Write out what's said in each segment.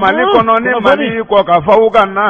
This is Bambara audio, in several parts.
Mali kɔnɔ ni Mali kɔkan f'aw ka na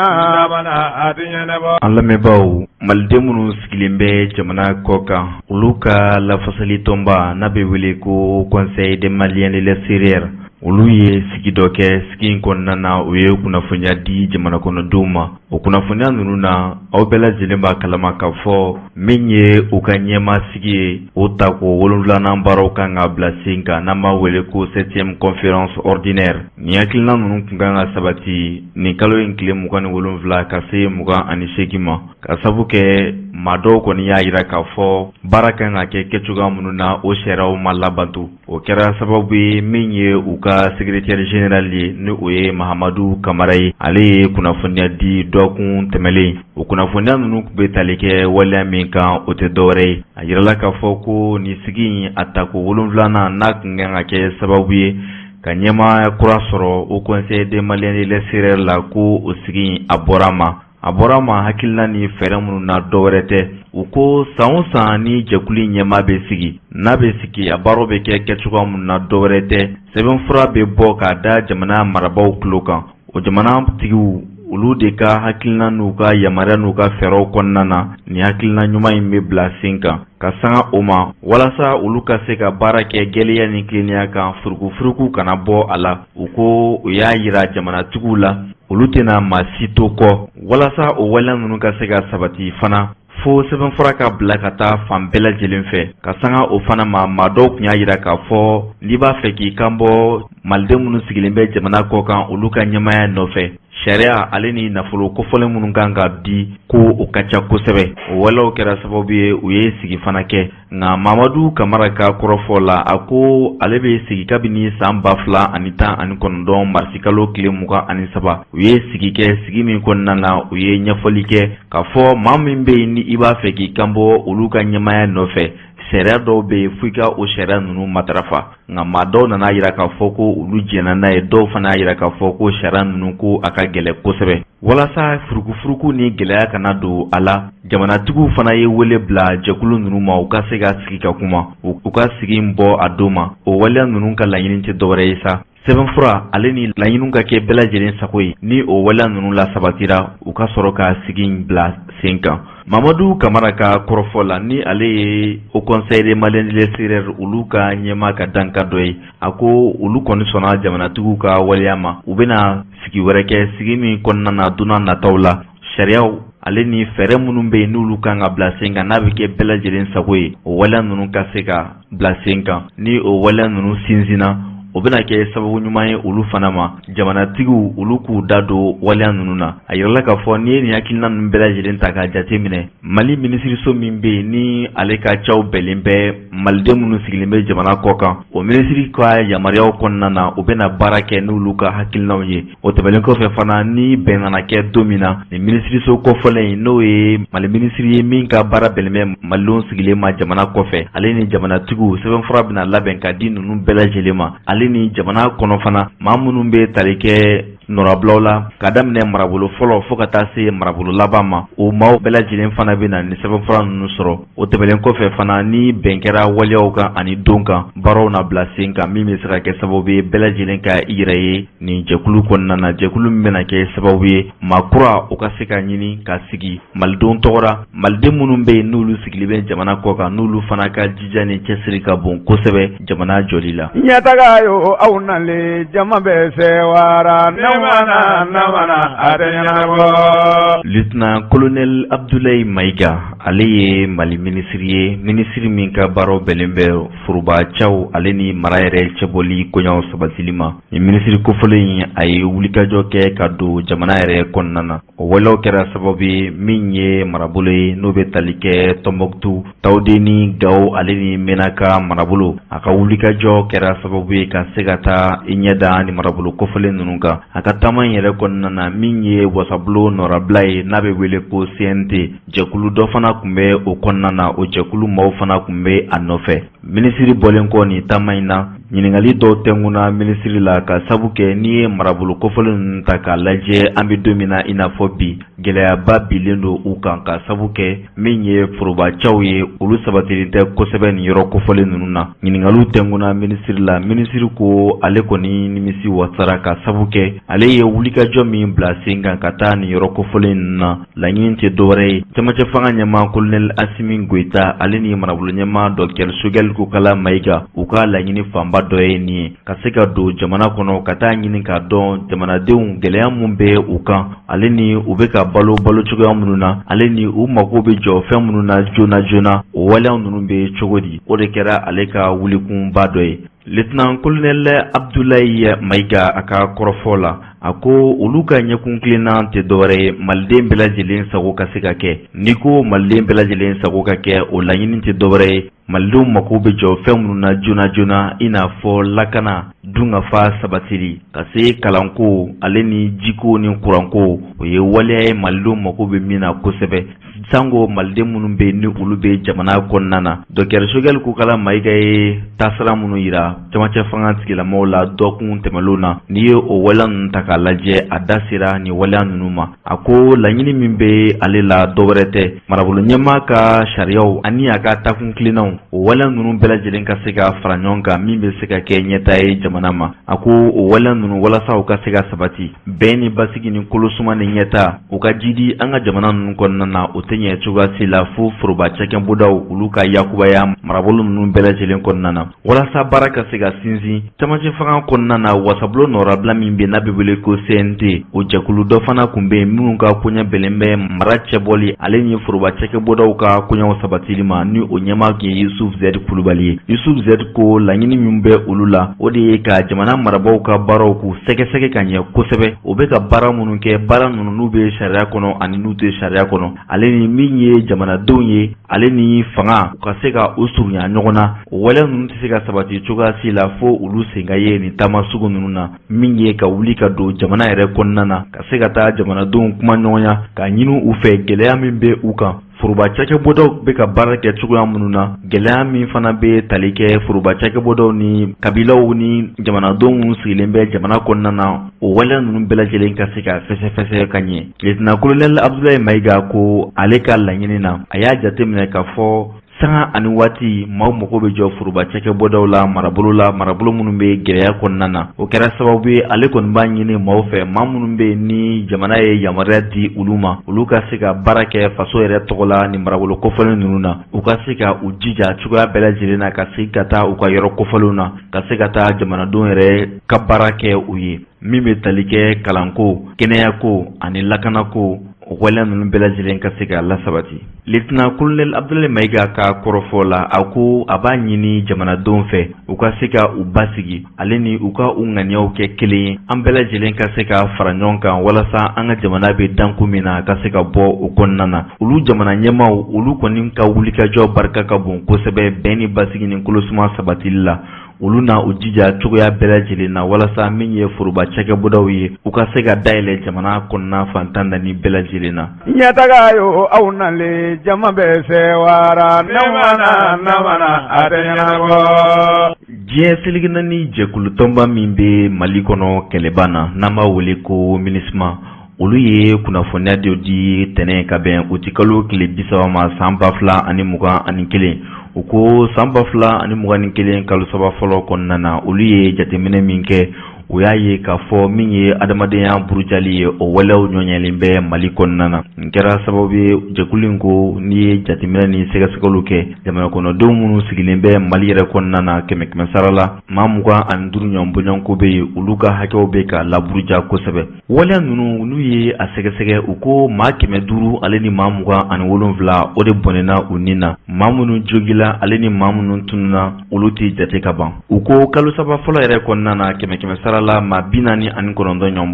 An lamɛnbaaw, maliden minnu sigilen bɛ jamana kɔ kan, olu ka lafasali tɔnba n'a bɛ wele ko Conseil des Maliens de l'extérieur, olu ye sigi dɔ kɛ. Sigi in kɔnɔna na, u ye kunnafoniya di jamana kɔnɔdenw ma. O kunnafoniya ninnu na, aw bɛɛ lajɛlen b'a kalama k'a fɔ min ye u ka ɲɛmaa sigi ye, o tako wolonwulanan baaraw kan ka bila sen kan, n'an b'a wele ko septième conférence ordinaire. Nin hakilina ninnu tun kan ka sabati nin kalo in tile 27 ka se 28 ma, ka sabu kɛ maa dɔw kɔni y'a jira k'a fɔ baara kan ka kɛ kɛcogoya minnu na, o sariyaw ma labato. O kɛra sababu ye min ye u ka secrétaire général ye, ni o ye Mahamadu Kamara ye, ale ye kunnafoniya di dɔgɔkun tɛmɛlen. O kunnafoniya ninnu tun bɛ tali kɛ waleya min kan, o tɛ dɔwɛrɛ ye, a jirala k'a fɔ ko nin sigi in a tako wolonwulanan n'a tun kan ka kɛ sababu ye ka ɲɛmaa kura sɔrɔ Haut Conseil des Maliens de l'extérieur la, ko o sigi in a bɔra a ma. A bɔra a ma hakilina ni fɛɛrɛ minnu na, dɔwɛrɛ tɛ, u ko san o san ni jɛkulu ɲɛmaa bɛ sigi, n'a bɛ sigi, a baaraw bɛ kɛ kɛcogoya minnu na, dɔwɛrɛ tɛ, sɛbɛnfura bɛ bɔ k'a da jamana marabaaw tulo kan. O jamana tigiw olu de ka hakilina n'u ka yamaruya n'u ka fɛɛrɛw kɔnɔna na, nin hakilina ɲuman in bɛ bila sen kan ka sanga o ma, walasa olu ka se ka baara kɛ gɛlɛya ni tilennenya kan, furukufuruku kana bɔ a la. U ko u y'a jira jamanatigiw la, olu tɛna maa si to kɔ. Walasa o waleya ninnu ka se ka sabati fana, fo sɛbɛnfura ka bila ka taa fan bɛɛ lajɛlen fɛ. Ka sanga o fana ma, maa dɔw tun y'a jira k'a fɔ n'i b'a fɛ k'i kan bɔ maliden minnu sigilen bɛ jamana kɔ kan, olu ka ɲɛmaaya nɔfɛ, sariya ale ni nafolo kofɔlen minnu kan ka di, ko o ka ca kosɛbɛ. O waleyaw kɛra sababu ye u ye sigi fana kɛ. Nka Mamadu Kamara ka kɔrɔfɔ la, a ko ale bɛ sigi kabini san 2019 marisikalo tile 23. U ye sigi kɛ, sigi min kɔnɔna na, u ye ɲɛfɔli kɛ k'a fɔ maa min bɛ yen ni i b'a fɛ k'i kanbɔ olu ka ɲɛmaaya nɔfɛ, sariya dɔw bɛ yen, fo i ka o sariya ninnu matarafa. Nka maa dɔw nana jira k'a fɔ ko olu jɛnna n'a ye, dɔw fana y'a jira k'a fɔ ko sariya ninnu ko a ka gɛlɛn kosɛbɛ. Walasa furukufuruku ni gɛlɛya kana don a la, jamanatigiw fana ye wele bila jɛkulu ninnu ma, u ka se ka sigi ka kuma, u ka sigi bɔ a don ma. O waleya ninnu ka laɲini tɛ dɔwɛrɛ ye sa, sɛbɛnfura ale ni laɲiniw ka kɛ bɛɛ lajɛlen sago ye. Ni o waleya ninnu la sabatira, u ka sɔrɔ ka sigi bila sen kan. Mamadu Kamara ka kɔrɔfɔ la, ni ale ye Haut Conseil des Maliens de l'extérieur olu ka ɲɛmaa ka dankan dɔ ye, a ko olu kɔni sɔnna jamanatigiw ka waleya ma. U bɛna sigi wɛrɛ kɛ, sigi min kɔnɔna na, don nataw la, sariyaw ale ni fɛɛrɛ minnu bɛ yen n'olu kan ka bila sen kan, n'a bɛ kɛ bɛɛ lajɛlen sago ye, o waleya ninnu ka se ka bila sen kan. Ni o waleya ninnu sinsinna, o bɛna kɛ sababu ɲuman ye olu fana ma, jamanatigiw olu k'u da don waleya ninnu na. A yirala k'a fɔ n'i ye nin hakilina ninnu bɛɛ lajɛlen ta k'a jate minɛ, Mali minisiriso min bɛ yen ni ale ka caw bɛnnen bɛ maliden minnu sigilen bɛ jamana kɔ kan, o minisiri ka yamaruyaw kɔnɔna na, u bɛna baara kɛ n'olu ka hakilinaw ye. O tɛmɛnen kɔfɛ fana, ni bɛn nana kɛ don min na, nin minisiriso kɔfɔlen in, n'o ye Mali minisiri ye min ka baara bɛnnen bɛ malidenw sigilen ma jamana kɔfɛ, ale ni jamanatigiw, sɛbɛnfura bɛna labɛn ka di ninnu bɛɛ lajɛlen ma, ale ni jamana kɔnɔ fana maa minnu bɛ tali kɛ nɔrabilaw la, ka daminɛ marabolo fɔlɔ fo ka taa se marabolo laban ma, o maaw bɛɛ lajɛlen fana bɛ na nin sɛbɛnfura ninnu sɔrɔ. O tɛmɛnen kɔfɛ fana, ni bɛn kɛra waleyaw kan ani don kan, baaraw na bila sen kan min bɛ se ka kɛ sababu ye bɛɛ lajɛlen ka i yɛrɛ ye nin jɛkulu kɔnɔna na, jɛkulu min bɛna kɛ sababu ye maa kura o ka se ka ɲini ka sigi malidenw tɔgɔ la, maliden minnu bɛ yen n'olu sigilen bɛ jamana kɔ kan, n'olu fana ka jija ni cɛsiri ka bon kosɛbɛ jamana jɔli la. Ɲɛtaga yo, aw nalen, jama bɛ sewara, namana a tɛ ɲɛnabɔ. Lieutenant colonel Abdoulaye Maïga, ale ye Mali minisiri ye, minisiri min ka baaraw bɛnnen bɛ foroba caw ale ni mara yɛrɛ cɛbɔli koɲaw sabatili ma. Nin minisiri kofɔlen in, a ye wulikajɔ kɛ ka don jamana yɛrɛ kɔnɔna na. O waleyaw kɛra sababu ye min ye marabolo ye n'o bɛ tali kɛ Tɔnbɔkutu, Tawudeni, Gawo ale ni Menaka marabolo. A ka wulikajɔ kɛra sababu ye ka se ka taa i ɲɛ da ni marabolo kofɔlen ninnu kan. A ka taama in yɛrɛ kɔnɔna na, min ye wasabulon nɔrabila ye n'a bɛ wele ko CNT, jɛkulu dɔ fana tun bɛ o kɔnɔna na, o jɛkulu maaw fana tun bɛ a nɔfɛ. Minisiri bɔlen kɔ nin taama in na, ɲininkali dɔw tɛnkunna minisiri la ka sabu kɛ n'i ye marabolo kofɔlen ninnu ta k'a lajɛ, an bɛ don min na i n'a fɔ bi, gɛlɛyaba bilen don u kan ka sabu kɛ min ye forobacaw ye, olu sabatilen tɛ kosɛbɛ nin yɔrɔ kofɔlen ninnu na. Ɲininkaliw tɛnkunna minisiri la, minisiri ko ale kɔni nimisi wasara ka sabu kɛ ale ye wulikajɔ min bila sen kan ka taa nin yɔrɔ kofɔlen ninnu na. Laɲini tɛ dɔwɛrɛ ye, cɛmancɛ fanga ɲɛmaa kolonɛli Asimi Goyita, ale ni marabolo ɲɛmaa Dɔkitɛri Sogɛli Kokala Mayiga, u ka laɲini fanba dɔ ye nin ye, ka se ka don jamana kɔnɔ ka taa ɲini k'a dɔn jamanadenw gɛlɛya min bɛ u kan, ale ni u bɛ ka balo balo cogoya minnu na, ale ni u mago bɛ jɔ fɛn minnu na joona joona, o waleya ninnu bɛ cogo di. O de kɛra ale ka wulikunba dɔ ye. Lieutenant Colonel Abdoulaye Mayiga, a ka kɔrɔfɔ la, a ko olu ka ɲɛkun tilenna tɛ dɔwɛrɛ ye maliden bɛɛ lajɛlen sago ka se ka kɛ. N'i ko maliden bɛɛ lajɛlen sago ka kɛ, o laɲini tɛ dɔwɛrɛ ye malidenw mako bɛ jɔ fɛn minnu na joona joona, i n'a fɔ lakana, dunkafa sabatili, ka se kalanko, ale ni jiko ni kuranko. O ye waleya ye malidenw mako bɛ min na kosɛbɛ, sango maliden minnu bɛ ni olu bɛ jamana kɔnɔna na. Dɔkitɛri Sogɛli Kokala Mayiga ye taasira minnu yira cɛmancɛ fanga tigilamɔgɔw la dɔgɔkun tɛmɛnlenw na, n'i ye o waleya ninnu ta k'a lajɛ, a da sera nin waleya ninnu ma. A ko laɲini min bɛ ale la, dɔwɛrɛ tɛ marabolo ɲɛmaa ka sariyaw ani a ka takun tilennaw, o waleya ninnu bɛɛ lajɛlen ka se ka fara ɲɔgɔn kan, min bɛ se ka kɛ ɲɛtaa ye jamana ma. A ko o waleya ninnu, walasa u ka se ka sabati, bɛn ni basigi ni kolosuma ni ɲɛtaa u ka jidi an ka jamana ninnu kɔnɔna na, o tɛ ɲɛ cogoya si la fo foroba cakɛbondaw olu ka yakubaya marabolo ninnu bɛɛ lajɛlen kɔnɔna na, walasa baara ka se ka sinsin. Cɛmancɛ fanga kɔnɔna na, wasabulon nɔrabila min bɛ n'a bɛ wele ko CNT, o jɛkulu dɔ fana tun bɛ yen minnu ka koɲɛ bɛnnen bɛ mara cɛbɔli ale ni foroba cakɛbondaw ka koɲɛw sabatili ma, ni o ɲɛmaa tun ye Yusuf Zɛdi Kulubali ye. Yusuf Zɛdi ko laɲini min bɛ olu la, o de ye ka jamana marabaaw ka baaraw k'u sɛgɛsɛgɛ ka ɲɛ kosɛbɛ, u bɛ ka baara minnu kɛ, baara ninnu n'u bɛ sariya kɔnɔ ani n'u tɛ sariya kɔnɔ, ale ni min ye jamanadenw ye ale ni fanga, u ka se ka u surunya ɲɔgɔn na. O waleya ninnu tɛ se ka sabati cogoya si la fo olu sen ka ye nin taama sugu ninnu na, min ye ka wuli ka don jamana yɛrɛ kɔnɔna na, ka se ka taa jamanadenw kuma ɲɔgɔnya, k'a ɲini u fɛ gɛlɛya min bɛ u kan, foroba cakɛbondaw bɛ ka baara kɛ cogoya minnu na, gɛlɛya min fana bɛ tali kɛ foroba cakɛbondaw ni kabilaw ni jamanadenw minnu sigilen bɛ jamana kɔnɔna na, o waleya ninnu bɛɛ lajɛlen ka se ka fɛsɛfɛsɛ ka ɲɛ. Lieutenant Colonel Abdoulaye Mayiga ko ale ka laɲini na, a y'a jateminɛ k'a fɔ sanga ani waati maaw mago bɛ jɔ foroba cakɛbondaw la marabolo la, marabolo minnu bɛ gɛlɛya kɔnɔna na. O kɛra sababu ye ale kɔni b'a ɲini maaw fɛ, maa minnu bɛ ni jamana ye yamaruya di olu ma, olu ka se ka baara kɛ faso yɛrɛ tɔgɔ la ni marabolo kofɔlen ninnu na, u ka se ka u jija cogoya bɛɛ lajɛlen na ka segin ka taa u ka yɔrɔ kofɔlenw na, ka se ka taa jamanadenw yɛrɛ ka baara kɛ u ye, min bɛ tali kɛ kalanko, kɛnɛyako ani lakanako, o waleya ninnu bɛɛ lajɛlen ka se ka lasabati. Lieutenant Colonel Abdoulaye Mayiga ka kɔrɔfɔ la, a ko a b'a ɲini jamanadenw fɛ u ka se ka u basigi, ale ni u ka u ŋaniyaw kɛ kelen ye, an bɛɛ lajɛlen ka se ka fara ɲɔgɔn kan walasa an ka jamana bɛ danko min na ka se ka bɔ o kɔnɔna na. Olu jamana ɲɛmaaw, olu kɔni ka wulikajɔ barika ka bon kosɛbɛ bɛn ni basigi ni kolosuma sabatili la. Olu na u jija cogoya bɛɛ lajɛlen na walasa min ye foroba cakɛbondaw ye, u ka se ka dayɛlɛ jamana kɔnɔna fan 14 bɛɛ lajɛlen na. Ɲɛtaga yo, aw nalen, jama bɛ sewara, namana namana, a tɛ ɲɛnabɔ. Diɲɛ seleke naani jɛkulu tɔnba min bɛ Mali kɔnɔ kɛlɛba na, n'an b'a wele ko MINUSMA, olu ye kunnafoniya dɔ di tɛnɛn ka bɛn utikalo tile 30 ma san 2021. U ko san 2021 kalo saba fɔlɔ kɔnɔna na, olu ye jateminɛ min kɛ, u y'a ye k'a fɔ min ye adamadenya burujali ye, o waleyaw ɲɔɲɛlen bɛ Mali kɔnɔna na. Nin kɛra sababu ye, jɛkulu in ko n'i ye jateminɛ ni sɛgɛsɛgɛliw kɛ, jamana kɔnɔdenw minnu sigilen bɛ Mali yɛrɛ kɔnɔna na, kɛmɛ kɛmɛ sara la, maa 25 ɲɔgɔn bɔɲɔgɔnko bɛ yen, olu ka hakɛw bɛ ka laburuja kosɛbɛ. Waleya ninnu, n'u ye a sɛgɛsɛgɛ, u ko maa 500 ale ni maa 27, o de bɔnɛna u ni na. Maa minnu jogila ale ni maa minnu tununna, olu tɛ jate ka ban. U ko kalo saba fɔlɔ yɛrɛ kɔnɔna na, kɛmɛ kɛmɛ sara la, maa 49 ɲɔgɔn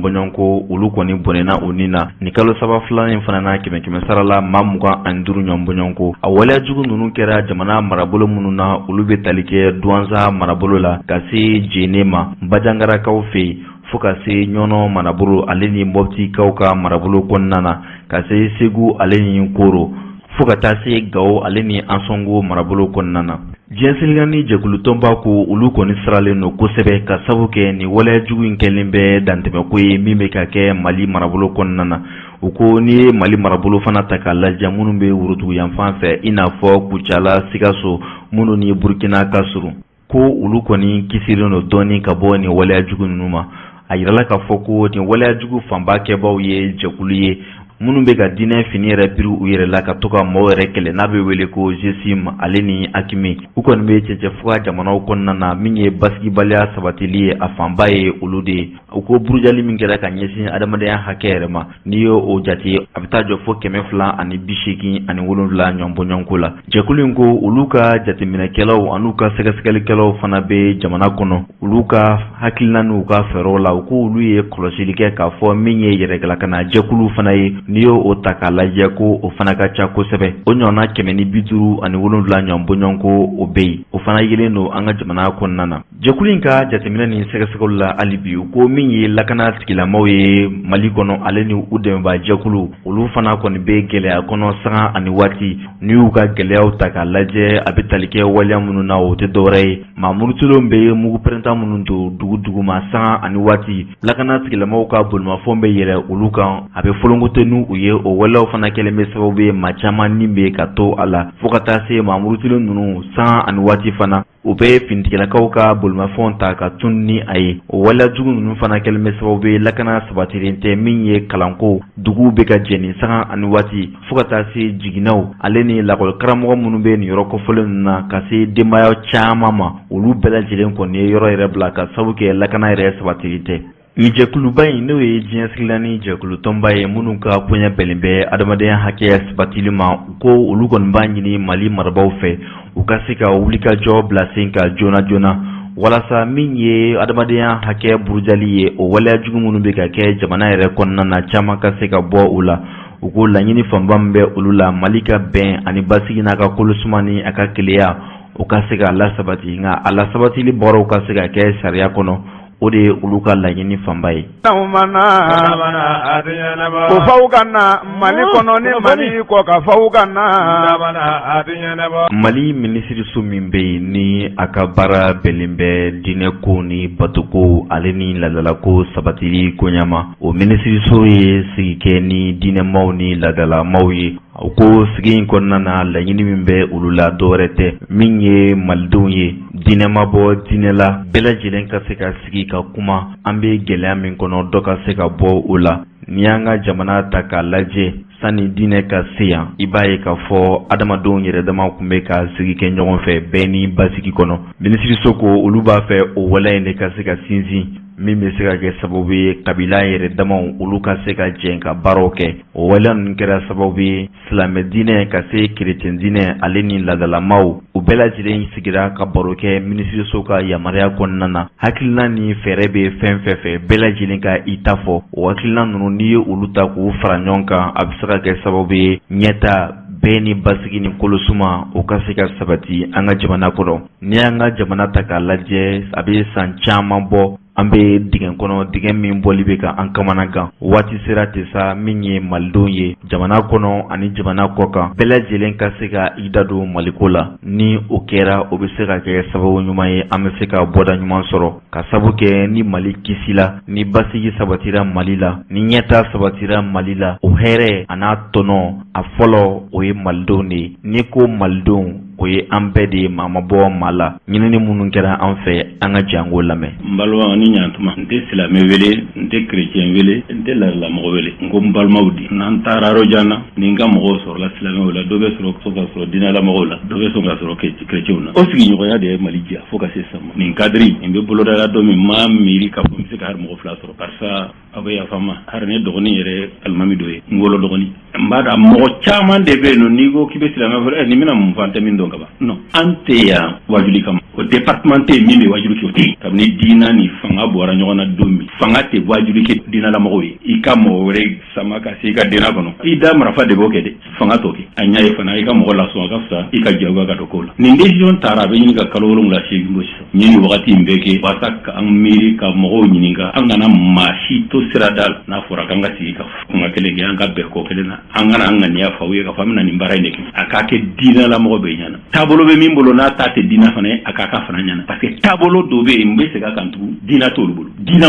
bɔɲɔgɔnko, olu kɔni bɔnɛna u ni na. Ni kalo saba filanan in fana na, kɛmɛ kɛmɛ sara la, maa 25 ɲɔgɔn bɔɲɔgɔnko. A waleya jugu ninnu kɛra jamana marabolo minnu na, olu bɛ tali kɛ Duwanza marabolo la ka se Jene ma Bajangarakaw fɛ yen, fo ka se Ɲɔnɔ marabolo ale ni Mɔptikaw ka marabolo kɔnɔna na, ka se Segu ale ni Koro, fo ka taa se Gawo ale ni Ansɔngo marabolo kɔnɔna na. Diɲɛ seleke jɛkulu tɔnba ko olu kɔni siralen don kosɛbɛ ka sabu kɛ nin waleya jugu in kɛlen bɛ dantɛmɛko ye min bɛ ka kɛ Mali marabolo kɔnɔna na. U ko n'i ye Mali marabolo fana ta k'a lajɛ minnu bɛ worodugu yanfan fɛ i n'a fɔ Kucala, Sikaso minnu ni Burukina ka surun, ko olu kɔni kisilen don dɔɔnin ka bɔ nin waleya jugu ninnu ma. A yirala k'a fɔ ko nin waleya jugu fanba kɛbaaw ye jɛkulu ye minnu bɛ ka diinɛ fini yɛrɛ biri u yɛrɛ la ka to ka maaw yɛrɛ kɛlɛ n'a bɛ wele ko GSIM ale ni AQMI. U kɔni bɛ cɛncɛnfuga jamanaw kɔnɔna na min ye basigibaliya sabatili ye, a fanba ye olu de ye. U ko burujali min kɛra ka ɲɛsin adamadenya hakɛ yɛrɛ ma, n'i ye o jate, a bɛ taa jɔ fo 287 ɲɔgɔn bɔɲɔgɔnko la. Jɛkulu in ko olu ka jateminɛkɛlaw an'u ka sɛgɛsɛgɛlikɛlaw fana bɛ jamana kɔnɔ. Olu ka hakilina n'u ka fɛɛrɛw la, u ko olu ye kɔlɔsili kɛ k'a fɔ min ye yɛrɛgalakana jɛkulu fana ye, n'i y'o o ta k'a lajɛ, ko o fana ka ca kosɛbɛ. O ɲɔgɔnna 157 ɲɔgɔn bɔɲɔgɔnko o bɛ yen, o fana yelen don an ka jamana kɔnɔna na. Jɛkulu in ka jateminɛ ni sɛgɛsɛgɛli la hali bi, u ko min ye lakana tigilamaw ye Mali kɔnɔ, ale ni u dɛmɛbaa jɛkulu, olu fana kɔni bɛ gɛlɛya kɔnɔ sanga ani waati. N'i y'u ka gɛlɛyaw ta k'a lajɛ, a bɛ tali kɛ waleya minnu na, o tɛ dɔwɛrɛ ye maa murutilenw bɛ mugu pɛrɛnta minnu don dugu duguma sanga ani waati. Lakana tigilamaw ka bolimafɛnw bɛ yɛlɛ olu kan, a bɛ folonkote n'u ye. O waleyaw fana kɛlen bɛ sababu ye maa caman ni bɛ ka to a la, fo ka taa se maa murutilen ninnu sanga ani waati fana, u bɛ finitigilakaw ka bolimafɛnw ta ka tun ni a ye. O waleya jugu ninnu fana kɛlen bɛ sababu ye lakana sabatilen tɛ. Min ye kalanko, duguw bɛ ka jɛni sanga ani waati, fo ka taa se jiginɛw ale ni lakɔlikaramɔgɔ minnu bɛ nin yɔrɔ kofɔlen ninnu na, ka se denbaya caman ma, olu bɛɛ lajɛlen kɔni ye yɔrɔ yɛrɛ bila ka sababu kɛ lakana yɛrɛ sabatilen tɛ. Nin jɛkuluba in, n'o ye diɲɛ seleke jɛkulu tɔnba ye minnu ka koɲɛ bɛnnen bɛ adamadenya hakɛ sabatili ma, ko olu kɔni b'a ɲini Mali marabaaw fɛ, u ka se ka wulikajɔ bila sen kan joona joona, walasa min ye adamadenya hakɛ burujali ye, o waleya jugu minnu bɛ ka kɛ jamana yɛrɛ kɔnɔna na, caman ka se ka bɔ u la. U ko laɲini fanba min bɛ olu la, Mali ka bɛn ani basigi n'a ka kolosuma ni a ka kelenya, o ka se ka lasabati, nka a lasabatili baaraw ka se ka kɛ sariya kɔnɔ. O de ye olu ka laɲini fanba ye. Ko faw ka na Mali kɔnɔ ni Mali kɔ ka faw ka na. Mali minisiriso min bɛ yen ni a ka baara bɛnnen bɛ diinɛko ni batoko ale ni laadalako sabatili koɲa ma, o minisiriso ye sigi kɛ ni diinɛmaw ni laadalamaw ye. U ko sigi in kɔnɔna na, laɲini min bɛ olu la, dɔwɛrɛ tɛ, min ye malidenw ye, diinɛ ma bɔ diinɛ la, bɛɛ lajɛlen ka se ka sigi ka kuma an bɛ gɛlɛya min kɔnɔ, dɔ ka se ka bɔ o la. N'i y'an ka jamana ta k'a lajɛ, sani diinɛ ka se yan, i b'a ye k'a fɔ adamadenw yɛrɛ dama tun bɛ ka sigi kɛ ɲɔgɔn fɛ bɛɛ ni basigi kɔnɔ. Minisiriso ko olu b'a fɛ o waleya in de ka se ka sinsin, min bɛ se ka kɛ sababu ye kabila yɛrɛ damaw olu ka se ka jɛ ka baaraw kɛ. O waleya ninnu kɛra sababu ye silamɛ diinɛ ka se kerecɛn diinɛ ale ni laadalamaw, u bɛɛ lajɛlen sigira ka baro kɛ minisiriso ka yamaruya kɔnɔna na. Hakilina ni fɛɛrɛ bɛ fɛn fɛn fɛ, bɛɛ lajɛlen ka i ta fɔ. O hakilina ninnu, n'i ye olu ta k'u fara ɲɔgɔn kan, a bɛ se ka kɛ sababu ye ɲɛta bɛɛ ni basigi ni kolosuma, o ka se ka sabati an ka jamana kɔnɔ. N'i y'an ka jamana ta k'a lajɛ, a bɛ san caman bɔ an bɛ dingɛ kɔnɔ, dingɛ min bɔli bɛ ka an kamana gan. Waati sera ten sa, min ye malidenw ye jamana kɔnɔ ani jamana kɔ kan, bɛɛ lajɛlen ka se ka i da don maliko la. Ni o kɛra, o bɛ se ka kɛ sababu ɲuman ye an bɛ se ka bɔda ɲuman sɔrɔ, ka sabu kɛ ni Mali kisila, ni basigi sabatira Mali la, ni ɲɛta sabatira Mali la, o hɛrɛ a n'a tɔnɔ a fɔlɔ, o ye malidenw de ye. N'i ko malidenw, o ye an bɛɛ de ye, maa ma bɔ maa la. Ɲinini minnu kɛra an fɛ, an ka jɛ an k'o lamɛn. N balima, ni ɲantuma. N tɛ silamɛ wele, n tɛ kerecɛn wele, n tɛ laadalamɔgɔ wele, n ko n balimaw di. N'an taara yɔrɔ jan na, ni n ka mɔgɔw sɔrɔla silamɛw la, dɔ bɛ sɔrɔ ka sɔrɔ diinɛlamɔgɔw la, dɔ bɛ sɔn ka sɔrɔ kerecɛnw na. O sigiɲɔgɔnya de ye Mali diya fo ka se sisan ma. Nin cadre nin bɛ bolodala don min, maa miiri k'a fɔ n bɛ se ka hali mɔgɔ fila sɔrɔ, karisa, aw bɛ yafa n ma, hali ne dɔgɔnin yɛrɛ alimami dɔ ye, n wolo dɔgɔnin. N b'a dɔn mɔgɔ caman de bɛ yen nɔ, n'i ko k'i bɛ silamɛ fɔ, ɛ, nin bɛna mun fɔ, an tɛ min dɔn ka ban. Non, an tɛ yan wajuli kama. O département tɛ yen min bɛ wajuli kɛ, o tɛ yen. Kabini diinɛ ni fanga bɔra ɲɔgɔn na don min, fanga tɛ wajuli kɛ diinɛlamɔgɔw ye. I ka mɔgɔ wɛrɛ sama ka se i ka diinɛ kɔnɔ, i da marafa de b'o kɛ dɛ. Fanga t'o kɛ. A ɲa ye fana, i ka mɔgɔ lasɔn a ka fisa i ka jagoya ka don ko la. Nin décision taara, a bɛ ɲini ka kalo 7 8 bɔ sisan. N ye nin wagati in bɛɛ kɛ walasa k'an miiri, ka mɔgɔw ɲininka, an kana maa si to sirada la. N'a fɔra k'an ka sigi ka kuma kelen kɛ, an ka bɛn ko kelen na, an kana an ŋaniya f'aw ye k'a fɔ an bɛna nin baara in de kɛ, a k'a kɛ diinɛlamɔgɔ bɛɛ ɲɛna. Taabolo bɛ min bolo, n'a ta tɛ diinɛ fana ye, a k'a ka fana ɲɛna, parce que taabolo dɔ bɛ yen, n bɛ segin a kan tugun, diinɛ t'olu bolo. Diinɛ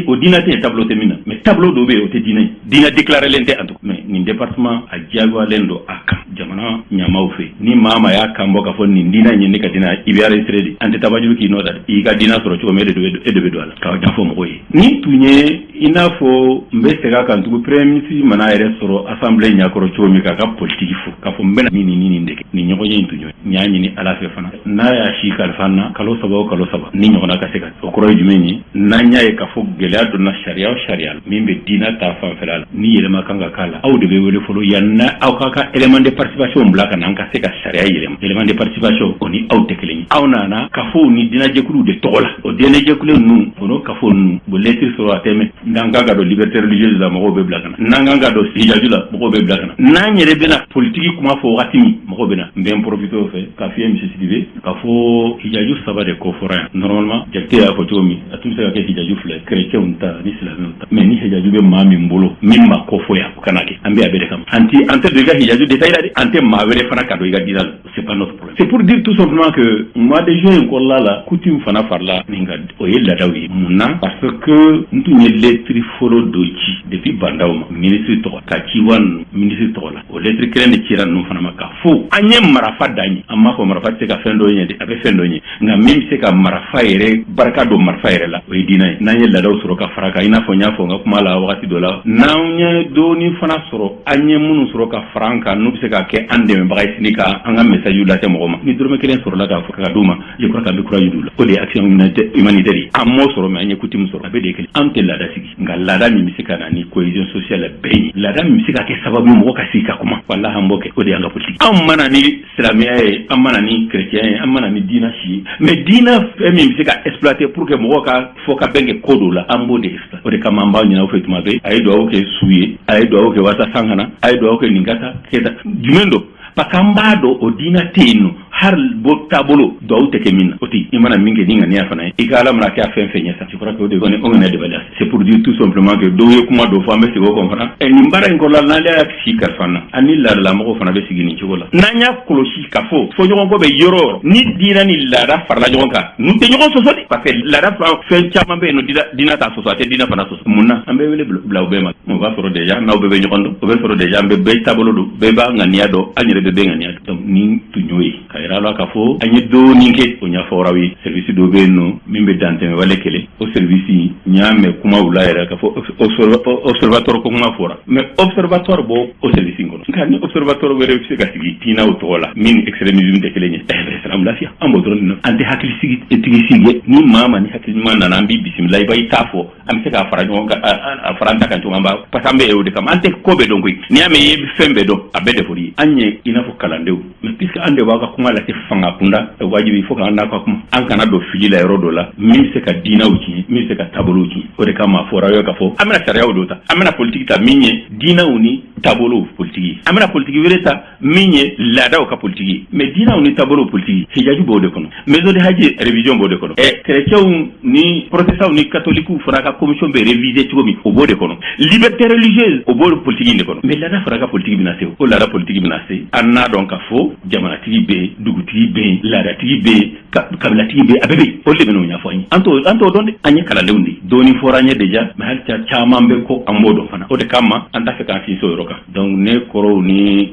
o diinɛ tɛ yen, taabolo tɛ min na, mais taabolo dɔ bɛ yen, o tɛ diinɛ ye, diinɛ déclarélen tɛ en tout cas. Mais nin département a diyagoyalen don a kan jamana ɲɛmaaw fɛ. Ni maa maa y'a kan bɔ k'a fɔ nin diinɛ in ye ne ka diinɛ, i bɛ enregistré de. An tɛ tabajuru k'i nɔ da dɛ. I ka diinɛ sɔrɔ cogo min, e de bɛ don a la k'a ɲɛfɔ mɔgɔw ye. Nin tun ye i n'a fɔ n bɛ segin a kan tugun, premier ministre mana yɛrɛ sɔrɔ assemblée ɲɛkɔrɔ cogo min k'a ka politique fɔ, k'a fɔ n bɛna nin nin nin de kɛ, nin ɲɔgɔnye in tun ye. N y'a ɲini Ala fɛ fana, n'a y'a si kalifa n na, kalo 3 o kalo 3 ni ɲɔgɔnna ka se ka. O kɔrɔ ye jumɛn ye? N'an y'a ye k'a fɔ gɛlɛya donna sariya o sariya la min bɛ diinɛ ta fanfɛla la, ni yɛlɛma kan ka k'a la, aw de bɛ wele fɔlɔ yan na, aw ka ka élément de participation bila ka na, an ka se ka sariya yɛlɛma. Élément de participation, o ni aw tɛ kelen ye. Aw nana kafow ni diinɛjɛkuluw de tɔgɔ la. O diinɛjɛkulu ninnu, o n'o kafo ninnu, bon, lettre sɔrɔ a tɛ mɛn. N'an kan ka don liberté religieuse la, mɔgɔw bɛ bila ka na. N'an kan ka don hijaju la, mɔgɔw bɛ bila ka na. N'an yɛrɛ bɛna politiki kuma fɔ wagati min, mɔgɔw bɛ na. N bɛ n profiter o fɛ k'a f'i ye, monsieur Sidibe, k'a fɔ hijaju saba de ko fɔra yan. Normalement, Jakite y'a fɔ cogo min, a tun bɛ se ka kɛ hijaju fila ye, chrétienw ta ni silamɛw ta. Mais ni hijaju bɛ maa min bolo min ma ko fɔ yan, o kana kɛ. An bɛ a bɛɛ de kama. An ti an tɛ don i ka hijaju détail la dɛ, an tɛ maa wɛrɛ fana ka don i ka diinɛ la, c'est pas notre problème. C'est pour dire tout simplement que mois de juin in kɔnɔna la, coutume fana farala nin kan, o ye laadaw ye. Mun na? Parce que n tun ye lettre fɔlɔ dɔ ci depuis Bandaw ma, ministre tɔgɔ ka ci wa ministre tɔgɔ la. O lettre kelen de cira ninnu fana ma k'a fɔ an ye marafa dan ye. An m'a fɔ marafa tɛ se ka fɛn dɔ ɲɛ dɛ, a bɛ fɛn dɔ ɲɛ, nka min bɛ se ka marafa yɛrɛ barika don marafa yɛrɛ la, o ye diinɛ ye. N'an ye laadaw sɔrɔ ka fara kan, i n'a fɔ n y'a fɔ n ka kuma la wagati dɔ la, n'an ye dɔɔni fana sɔrɔ, an ye minnu sɔrɔ ka fara an kan, n'u bɛ se ka kɛ an dɛmɛbaga ye sini ka an ka message lase mɔgɔ ma, ni dɔrɔmɛ kelen sɔrɔla k'a fɔ ka d'u ma, je crois qu'an bɛ courage d'u la. O de ye action humanitaire ye. An m'o sɔrɔ, mais an ye coutume sɔrɔ, a bɛɛ de ye kelen. An tɛ laada sigi, nka laada min bɛ se ka na ni cohésion sociale bɛɛ ye, laada min bɛ se ka kɛ sababu ye mɔgɔ ka sigi ka kuma, walahi an b'o kɛ. O de y'an ka politique. Anw mana ni silamɛya ye, an mana ni chrétien ye, an mana ni diinɛ si ye, mais diinɛ fɛn min bɛ se ka exploiter pour que mɔgɔw ka fɔ ka bɛn kɛ ko dɔ la, an b'o de exploiter. O de kama an b'aw ɲini aw fɛ tuma bɛɛ, a ye dugawu kɛ su ye, a ye dugawu kɛ walasa san kana, a ye dugawu kɛ nin ka taa kɛ tan jumɛn don, parce que an b'a dɔn o diinɛ tɛ yen nɔ hali bo taabolo duwawu tɛ kɛ min na, o tɛ. I mana min kɛ ni ŋaniya fana ye, i ka Ala mana kɛ a fɛn fɛn ɲɛ sa, je crois que o de kɔni o ŋaniya de baliya. C'est pour dire tout simplement que dɔw ye kuma dɔ fɔ, an bɛ segin o kan fana. Ɛ, nin baara in kɔnɔna la, n'ale y'a si kalifa n na, an ni laadalamɔgɔw fana bɛ sigi nin cogo la. N'an y'a kɔlɔsi k'a fɔ fɔɲɔgɔnkɔ bɛ yɔrɔ o yɔrɔ, ni diinɛ ni laada farala ɲɔgɔn kan, ninnu tɛ ɲɔgɔn sɔsɔ de, parce que laada fɛn caman bɛ yen nɔ, diinɛ t'a sɔsɔ, a tɛ diinɛ fana sɔsɔ. Mun na an bɛ wele bila u bɛɛ ma? O b'a sɔrɔ déjà n'aw bɛɛ bɛ ɲɔgɔn dɔn, o bɛ sɔrɔ déjà an bɛ bɛɛ taabolo dɔn, bɛɛ b'a ŋaniya dɔn, an yɛrɛ bɛ bɛɛ ŋaniya dɔn. Donc nin tun y'o ye ka yira la k'a fɔ an ye dɔɔnin kɛ, o ɲɛfɔraw ye. Service dɔ bɛ yen nɔ min bɛ dantɛmɛ wale kɛlɛ, o service, n y'a mɛn kumaw la yɛrɛ k'a fɔ observatoire ko kuma fɔra, mais observatoire b'o o service in kɔnɔ. Nka ni observatoire wɛrɛ bɛ se ka sigi diinɛw tɔgɔ la min ni extrémisme tɛ kelen ye, ɛ salam lafiya, an b'o dɔrɔn de nɔfɛ. An tɛ hakili sigi tigi sigi. Ni maa ma ni hakili ɲuman nana, an b'i bisimila, i b'a i t'a fɔ, an bɛ se k'a fara ɲɔgɔn kan, a fara an ta kan cogo an b'a, parce que an bɛ o de kama. An tɛ ko bɛɛ dɔn koyi. N'i y'a mɛn i ye fɛn bɛɛ dɔn, a bɛɛ de fɔr'i ye. An ye i n'a fɔ kalandenw, mais puisque an de b'a ka kuma lase fanga kunda, wajibi il faut k'an n'a ka kuma, an kana don fili la yɔrɔ dɔ la min bɛ se ka diinɛw tiɲɛ, min bɛ se ka taabolow tiɲɛ. O de kama a fɔra aw ye k'a fɔ an bɛna sariyaw dɔ ta, an bɛna politiki ta min ye diinɛw ni taabolow politiki ye, an bɛna politiki wɛrɛ ta min ye laadaw ka politiki ye. Mais diinɛw ni taabolow politiki, hijaju b'o de kɔnɔ, maison de hajj révision b'o de kɔnɔ, ɛ chrétiens ni protestants ni catholiques fana ka commission bɛ réviser cogo min, o b'o de kɔnɔ, liberté religieuse, o b'o politiki in de kɔnɔ. Mais laada fana ka politiki bɛna se, o laada politiki bɛna se, an n'a dɔn k'a fɔ jamanatigi bɛ yen, dugutigi bɛ yen, laadatigi bɛ yen, kabilatigi bɛ yen, a bɛɛ bɛ yen. O de bɛ n'o ɲɛfɔ an ye. An t'o dɔn dɛ, an ye kalandenw de ye, dɔɔni fɔra an ye déjà, mais hali caman bɛ ko an b'o dɔn fana. O de kama an t'a fɛ k'an sinsin o yɔrɔ kan. Donc ne kɔrɔw ni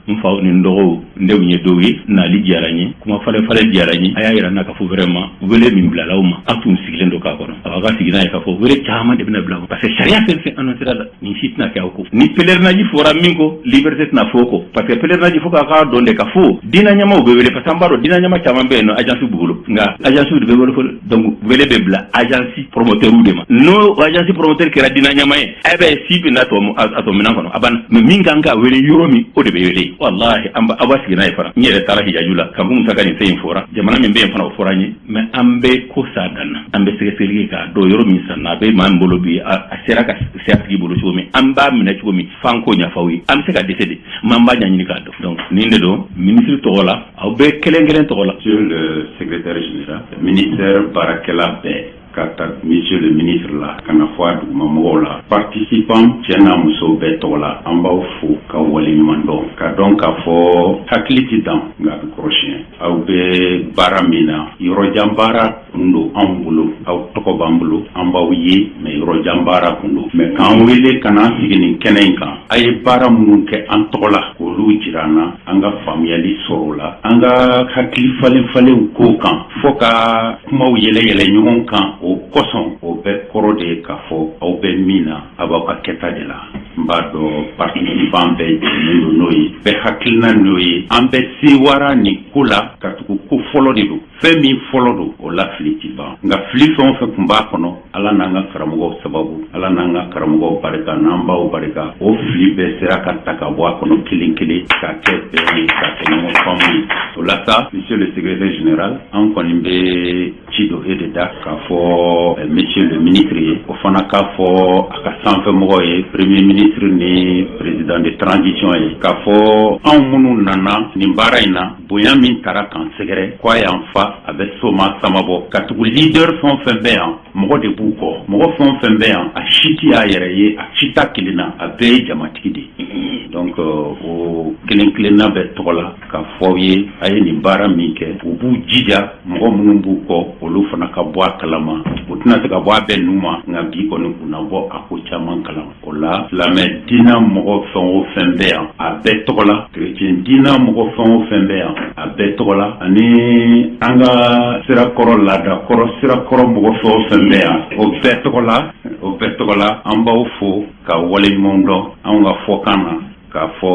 n faw ni n dɔgɔw, n denw ye dɔw ye, nali diyara n ye, kuma falen falen diyara n ye. A y'a yira n na k'a fɔ vraiment wele min bilala aw ma, aw tun sigilen don k'a kɔnɔ. A b'a ka sigi n'a ye k'a fɔ wele caman de bɛna bila aw, parce que sariya fɛn fɛn annoncé la, nin si tɛna kɛ aw ko. Ni pèlerinage fɔra min kɔ, liberté tɛna fɔ o kɔ, parce que pèlerinage fo k'a k'a dɔn de k'a fɔ diinɛ ɲɛmaaw bɛ wele, parce que an b'a dɔn diinɛ ɲɛmaa caman bɛ yen nɔ, agence b'u bolo, nka agence de bɛ wele fɔlɔ. Donc wele bɛ bila agence promoteur de ma. N'o agence promoteur kɛra diinɛ ɲɛmaa ye, a bɛ si bɛ na a tɔ minɛn kɔnɔ, a banna. Mais min kan ka wele yɔrɔ min, o de bɛ wele. Walahi an aw b'a sigi n'a ye fana. N yɛrɛ taara hijaju la kanko Musa ka nin fɛn in fɔra, jamana min bɛ yen fana, o fɔra an ye. Mais an bɛ ko sa dan na, an bɛ sɛgɛsɛgɛli kɛ k'a dɔn yɔrɔ min sanna, a bɛ maa min bolo bi, a sera ka se a tigi bolo cogo min. An b'a minɛ cogo min, f'an k'o ɲɛfɔ aw ye. An bɛ se ka dɛsɛ de, mais an b'a ɲɛɲini k'a dɔn. Donc nin de don, ministre tɔgɔ la, aw bɛɛ kelen kelen tɔgɔ la. Monsieur le secrétaire général, ministère baarakɛla bɛɛ, ka ta monsieur le ministre la ka na fɔ a dugumamɔgɔw la, participant cɛ n'a muso bɛɛ tɔgɔ la, an b'aw fo ka waleɲuman dɔn, ka dɔn k'a fɔ hakili tɛ dan, nka a bɛ kɔrɔsiɲɛ. Aw bɛ baara min na, yɔrɔjan baara kun don anw bolo. Aw tɔgɔ b'an bolo, an b'aw ye, mais yɔrɔjan baara kun don. Mais k'an wele ka n'an sigi nin kɛnɛ in kan, a ye baara minnu kɛ an tɔgɔ la, k'olu jira an na, an ka faamuyali sɔrɔ o la, an ka hakili falen falenw ko kan, fɔ ka kumaw yɛlɛ yɛlɛ ɲɔgɔn kan, o kosɔn, o bɛɛ kɔrɔ de ye k'a fɔ aw bɛ min na, a b'aw ka kɛta de la. N b'a dɔn participant bɛɛ jɛnnen don n'o ye, bɛɛ hakilina n'o ye. An bɛ sewara nin ko la, ka tugu ko fɔlɔ de don. Fɛn min fɔlɔ don, o la fili ti ban, nka fili fɛn o fɛn tun b'a kɔnɔ, Ala n'an ka karamɔgɔw sababu, Ala n'an ka karamɔgɔw barika, n'an baw barika, o fili bɛɛ sera ka ta ka bɔ a kɔnɔ kelen kelen, ka kɛ bɛn ye, ka kɛ ɲɔgɔn faamu ye. O la sa, monsieur le secrétaire général, an kɔni bɛ ci don e de da k'a fɔ monsieur le ministre ye, o fana k'a fɔ a ka sanfɛmɔgɔw ye, premier ministre ni président de transition ye, k'a fɔ anw minnu nana nin baara in na, bonya min taara k'an sɛgɛrɛ, ko a y'an fa, a bɛ soma samabɔ, ka tugu leader fɛn o fɛn bɛ yan, mɔgɔ de b'u kɔ. Mɔgɔ fɛn o fɛn bɛ yan, a si tɛ a yɛrɛ ye, a si t'a kelen na, a bɛɛ ye jamatigi de ye. Donc o kelen kelenna bɛɛ tɔgɔ la, k'a fɔ aw ye, a ye nin baara min kɛ, u b'u jija, mɔgɔ minnu b'u kɔ, olu fana ka bɔ a kalama. U tɛna se ka bɔ a bɛɛ nu ma, nka bi kɔni, u na bɔ a ko caman kalama. O la, silamɛ diinɛ mɔgɔ fɛn o fɛn bɛ yan, a bɛɛ tɔgɔ la, kerecɛn diinɛ mɔgɔ fɛn o fɛn bɛ yan, a bɛɛ tɔgɔ la, ani an ka sirakɔrɔ, laadakɔrɔ sirakɔrɔ mɔgɔ fɛn o fɛn bɛ yan, o bɛɛ tɔgɔ la, o bɛɛ tɔgɔ la, an b'aw fo ka waleɲuman dɔn anw ka fɔkan na, k'a fɔ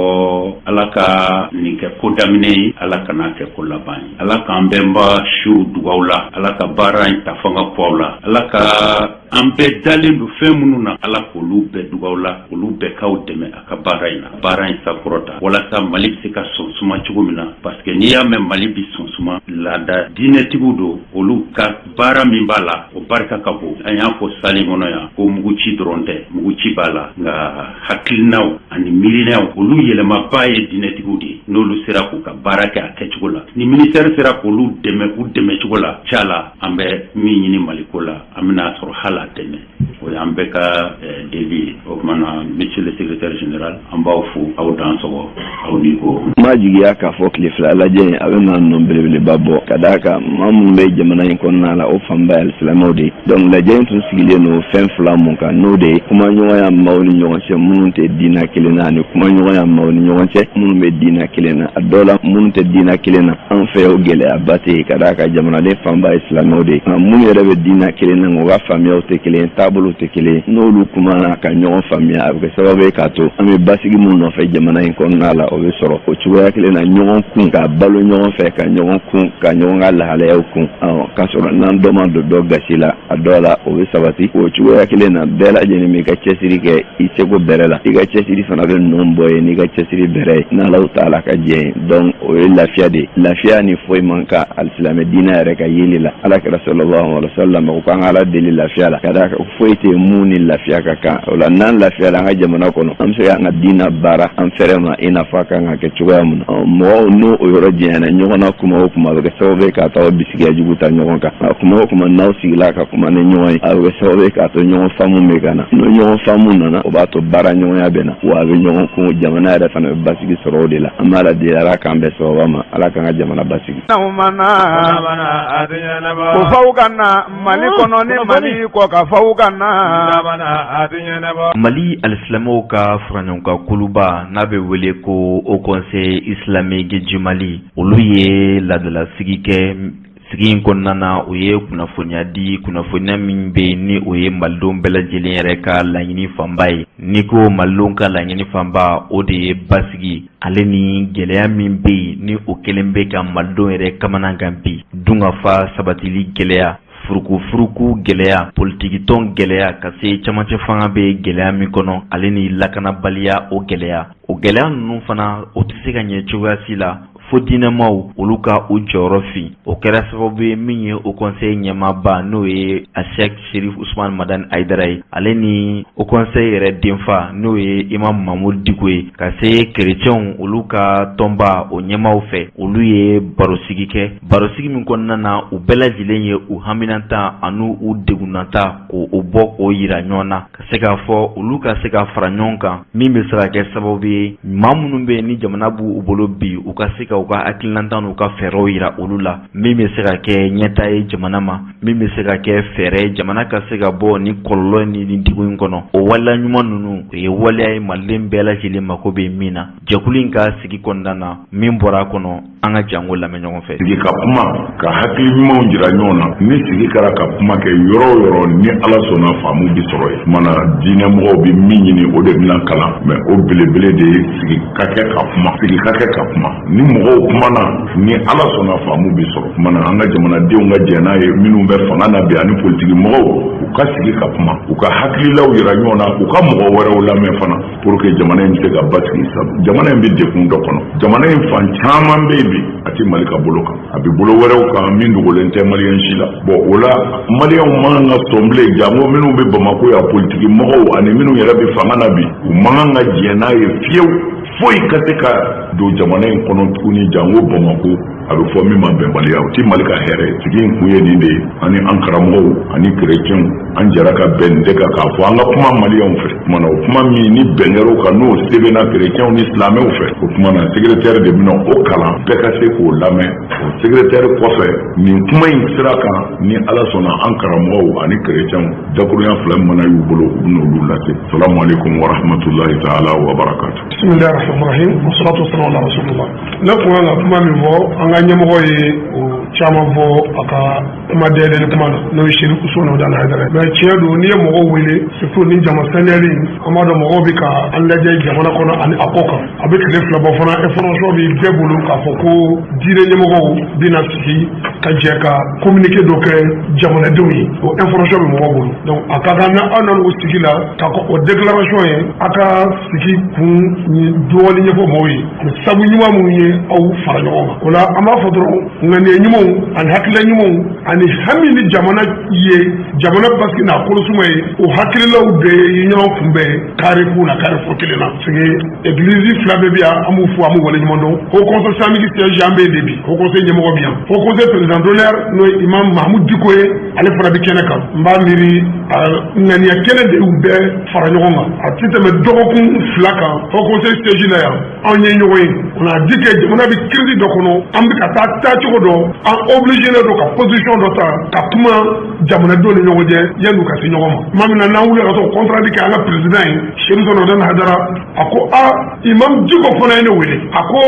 Ala ka nin kɛ ko daminɛ ye, Ala kana kɛ ko laban ye. Ala k'an bɛnba siw dugaw la, Ala ka baara in ta fanga kɔ la, Ala ka an bɛɛ dalen don fɛn minnu na, Ala k'olu bɛɛ dugaw la, olu bɛɛ k'aw dɛmɛ a ka baara in na, baara in sankɔrɔta, walasa Mali bɛ se ka sɔn suma cogo min na. Parce que n'i y'a mɛn Mali bɛ sɔn suma, laada diinɛtigiw don, olu ka baara min b'a la, o barika ka bon. An y'a fɔ sali kɔnɔ yan ko muguci dɔrɔn tɛ, muguci b'a la, nka hakilinaw ani miirinaw, olu yɛlɛmaba ye diinɛtigiw de ye. N'olu sera k'u ka baara kɛ a kɛcogo la, ni ministère sera k'olu dɛmɛ u dɛmɛcogo la, ca la, an bɛ min ɲini Maliko la, an bɛna sɔrɔ hali a tɛmɛ. O y'an bɛɛ ka deli ye. O tuma na, monsieur le secrétaire général, an b'aw fo, aw dan sɔgɔ, aw ni ko. N b'a jigiya k'a fɔ tile 2 lajɛ in, a bɛ na nɔ belebeleba bɔ, ka d'a kan maa minnu bɛ jamana in kɔnɔna la, o fanba ye alisilamɛw de ye. Donc lajɛ in tun sigilen don fɛn fila mun kan, n'o de ye kumaɲɔgɔnya maaw ni ɲɔgɔn cɛ minnu tɛ diinɛ kelen na, ani kumaɲɔgɔnya maaw ni ɲɔgɔn cɛ minnu bɛ diinɛ kelen na. A dɔw la, minnu tɛ diinɛ kelen na, anw fɛ, o gɛlɛyaba tɛ yen, ka d'a kan jamanaden fanba ye silamɛw de ye. Nka minnu yɛrɛ bɛ diinɛ kelen na, u ka faamuyaw tɛ kelen ye, taabolow tɛ kelen ye, n'olu kumana ka ɲɔgɔn faamuya, a bɛ kɛ sababu ye k'a to an bɛ basigi mun nɔfɛ jamana in kɔnɔna la, o bɛ sɔrɔ o cogoya kelen na. Ɲɔgɔn kun ka balo ɲɔgɔn fɛ, ka ɲɔgɔn kun, ka ɲɔgɔn ka lahalayaw kun, k'a sɔrɔ n'an dɔ ma don dɔ gasi la, a dɔw la, o bɛ sabati o cogoya kelen na. Bɛɛ lajɛlen b'i ka cɛsiri kɛ i seko bɛrɛ la, i ka cɛsiri fana bɛ nɔ bɔ ye n'i ka cɛsiri bɛrɛ ye, n'Alaw taala ka jɛ ye. Donc o ye lafiya de ye. Lafiya ni foyi man kan alisilamɛ diinɛ yɛrɛ ka yeli la. Ala kɛra sallallahu alaihi wasallam ko k'an ka Ala deli lafiya la, ka d'a kan foyi tɛ mun ni lafiya ka kan. O la, n'an lafiyala an ka jamana kɔnɔ, an bɛ se k'an ka diinɛ baara an fɛrɛ ma, i n'a fɔ a kan ka kɛ cogoya mun na. Mɔgɔw n'o o yɔrɔ janyana ɲɔgɔn na, kuma o kuma, a bɛ kɛ sababu ye k'a to aw bisigiya jugu ta ɲɔgɔn kan. Nka kuma o kuma n'aw sigila ka kuma ni ɲɔgɔn ye, a bɛ kɛ sababu ye k'a to ɲɔgɔn faamu bɛ ka na. N'o ɲɔgɔn faamu nana, o b'a to baara ɲɔgɔnya bɛ na, wa a bɛ ɲɔgɔn kun, jamana yɛrɛ fana bɛ basigi sɔrɔ o de la. An b'a la deli, Ala k'an bɛn sababa ma, Ala k'an ka jamana basigi. Ko faw ka na Mali kɔnɔ ni Mali kɔ ka faw ka na. Mali alisilamɛw ka faraɲɔgɔnkan kuluba n'a bɛ wele ko Haut Conseil islamique du Mali, olu ye laadalasigi kɛ. Sigi in kɔnɔna na, u ye kunnafoniya di, kunnafoniya min bɛ yen ni o ye malidenw bɛɛ lajɛlen yɛrɛ ka laɲini fanba ye. N'i ko malidenw ka laɲini fanba, o de ye basigi ale ni gɛlɛya min bɛ yen ni o kɛlen bɛ ka malidenw yɛrɛ kamana gan bi, dunkafa sabatili gɛlɛya, furukufuruku gɛlɛya, politikitɔn gɛlɛya, ka se camancɛ fanga bɛ gɛlɛya min kɔnɔ, ale ni lakanabaliya o gɛlɛya. O gɛlɛya ninnu fana, o tɛ se ka ɲɛ cogoya si la. fo diinɛmaw olu ka u jɔyɔrɔ fin. O kɛra sababu ye min ye Haut Conseil ɲɛmaaba, n'o ye a Sɛk Sherif Usman Madani Hayidara ye, ale ni Haut Conseil yɛrɛ denfa, n'o ye Imam Mamudu Diko ye, ka se kerecɛnw olu ka tɔnba o ɲɛmaaw fɛ, olu ye barosigi kɛ. Barosigi min kɔnɔna na, u bɛɛ lajɛlen ye u haminanta ani u degunnata k'o bɔ k'o yira ɲɔgɔn na, ka se k'a fɔ olu ka se ka fara ɲɔgɔn kan, min bɛ se ka kɛ sababu ye maa minnu bɛ yen ni jamana b'u bolo bi, u ka se ka u ka hakilinata n'u ka fɛɛrɛw yira olu la, min bɛ se ka kɛ ɲɛtaa ye jamana ma, min bɛ se ka kɛ fɛɛrɛ jamana ka se ka bɔ ni kɔlɔlɔ ni ni degun in kɔnɔ. O waleya ɲuman ninnu, o ye waleya ye Maliden bɛɛ lajɛlen mako bɛ min na. Jɛkulu in ka sigi kɔnɔna na, min bɔra a kɔnɔ, an ka jango lamɛn ɲɔgɔn fɛ. Sigi ka kuma, ka hakili ɲumanw jira ɲɔgɔn na. Ni sigi kɛra ka kuma kɛ yɔrɔ o yɔrɔ, ni Ala sɔnna, faamu bi sɔrɔ yen. Mana diinɛmɔgɔw bɛ min ɲini, o de bɛna kalan, mais o belebele de ye sigi ka kɛ ka kuma, sigi ka kɛ ka kuma. Ni mɔgɔw kumana, ni Ala sɔnna, faamu bi sɔrɔ. Mana an ka jamanadenw ka jɛn n'a ye, minnu bɛ fanga na bi ani politiki mɔgɔw, u ka sigi ka kuma, u ka hakililaw yira ɲɔgɔn na, u ka mɔgɔ wɛrɛw lamɛn fana, pour que jamana in bɛ se ka basigi. Sabu jamana in bɛ degun dɔ kɔnɔ, jamana in fan caman bɛ yen bi, a tɛ Mali ka bolo kan, a bɛ bolo wɛrɛw kan min dogolen tɛ Maliyɛn si la. Bon, o la Maliyɛnw man kan ka sɔn bilen, janko minnu bɛ Bamakɔ yan, politiki mɔgɔw ani minnu yɛrɛ bɛ fanga na bi, u man kan ka jɛn n'a ye fiyewu, foyi ka se ka don jamana in kɔnɔ tuguni, janko Bamakɔ, a bɛ fɔ min ma bɛnbaliya. O ti Mali ka hɛrɛ. Sigi in kun ye nin de ye. Ani an karamɔgɔw ani kerecɛnw, an jɛra ka bɛn nin de kan, k'a fɔ an ka kuma Maliyɛnw fɛ. Kumana o kuma min ni bɛn kɛr'o kan, n'o sɛbɛnna kerecɛnw ni silamɛw fɛ, o kuma na secrétaire de bɛna o kalan, bɛɛ ka se k'o lamɛn. O secrétaire kɔfɛ, nin kuma in sira kan, ni Ala sɔnna, an karamɔgɔw ani kerecɛnw, dakurunya fila min mana y'u bolo, u bɛna olu lase. Salamu aleykum wa rahmatulahi taala wa barakatu. Bisimilahi rahmani rahim, wassalatu wassalamu ala rasulillah. Ne kun kan ka kuma min fɔ, an ka ɲɛmɔgɔ ye o caman fɔ a ka kuma dayɛlɛli kuma na, n'o ye Sherif Usman Madani Hayidara ye. Mais tiɲɛ don, n'i ye mɔgɔw wele, surtout ni jama saniyali, an b'a dɔn mɔgɔw bɛ ka an lajɛ jamana kɔnɔ ani a kɔ kan. A bɛ tile 2 bɔ fana, information bɛ bɛɛ bolo k'a fɔ ko diinɛ ɲɛmɔgɔw bɛna sigi ka jɛ ka communiqué dɔ kɛ jamanadenw ye. O information bɛ mɔgɔw bolo. Donc a ka kan n'aw nana o sigi la ka o déclaration ye, a ka sigi kun dɔɔnin ɲɛfɔ mɔgɔw ye ani sabu ɲuman minnu ye aw fara ɲɔgɔn kan. O la an b'a fɔ dɔrɔn, ŋaniya ɲumanw ani hakilila ɲumanw ani hami ni jamana ye, jamana basigi n'a kolosuma ye, o hakililaw de ye ɲɔgɔn kunbɛn kari kun na, kari fɔ kelen na. Parce que église fila bɛɛ bɛ yan, an b'u fo, an b'u waleɲuman dɔn. Haut Conseil islamique siège, an bɛ yen de bi. Haut Conseil ɲɛmɔgɔ bɛ yan, Haut Conseil président d'honneur, n'o ye imam Mahamudu Diko ye, ale fana bɛ kɛnɛ kan. N b'a miiri ŋaniya kelen de y'u bɛɛ fara ɲɔgɔn kan. A ti tɛmɛ dɔgɔkun 2 kan, Haut Conseil siège la yan, anw ye ɲɔgɔn ye. On a dit que jamana bɛ crise dɔ kɔnɔ, an bɛ ka taa taacogo dɔ, an obligé don ka position dɔ ta ka kuma jamanadenw ni ɲɔgɔn cɛ yanni u ka se ɲɔgɔn ma. Tuma min na n'an wulila ka t'o compte rendu kɛ an ka président ye, Sherif Usman Madani Hayidara, a ko a imam Diko fana ye ne wele, a ko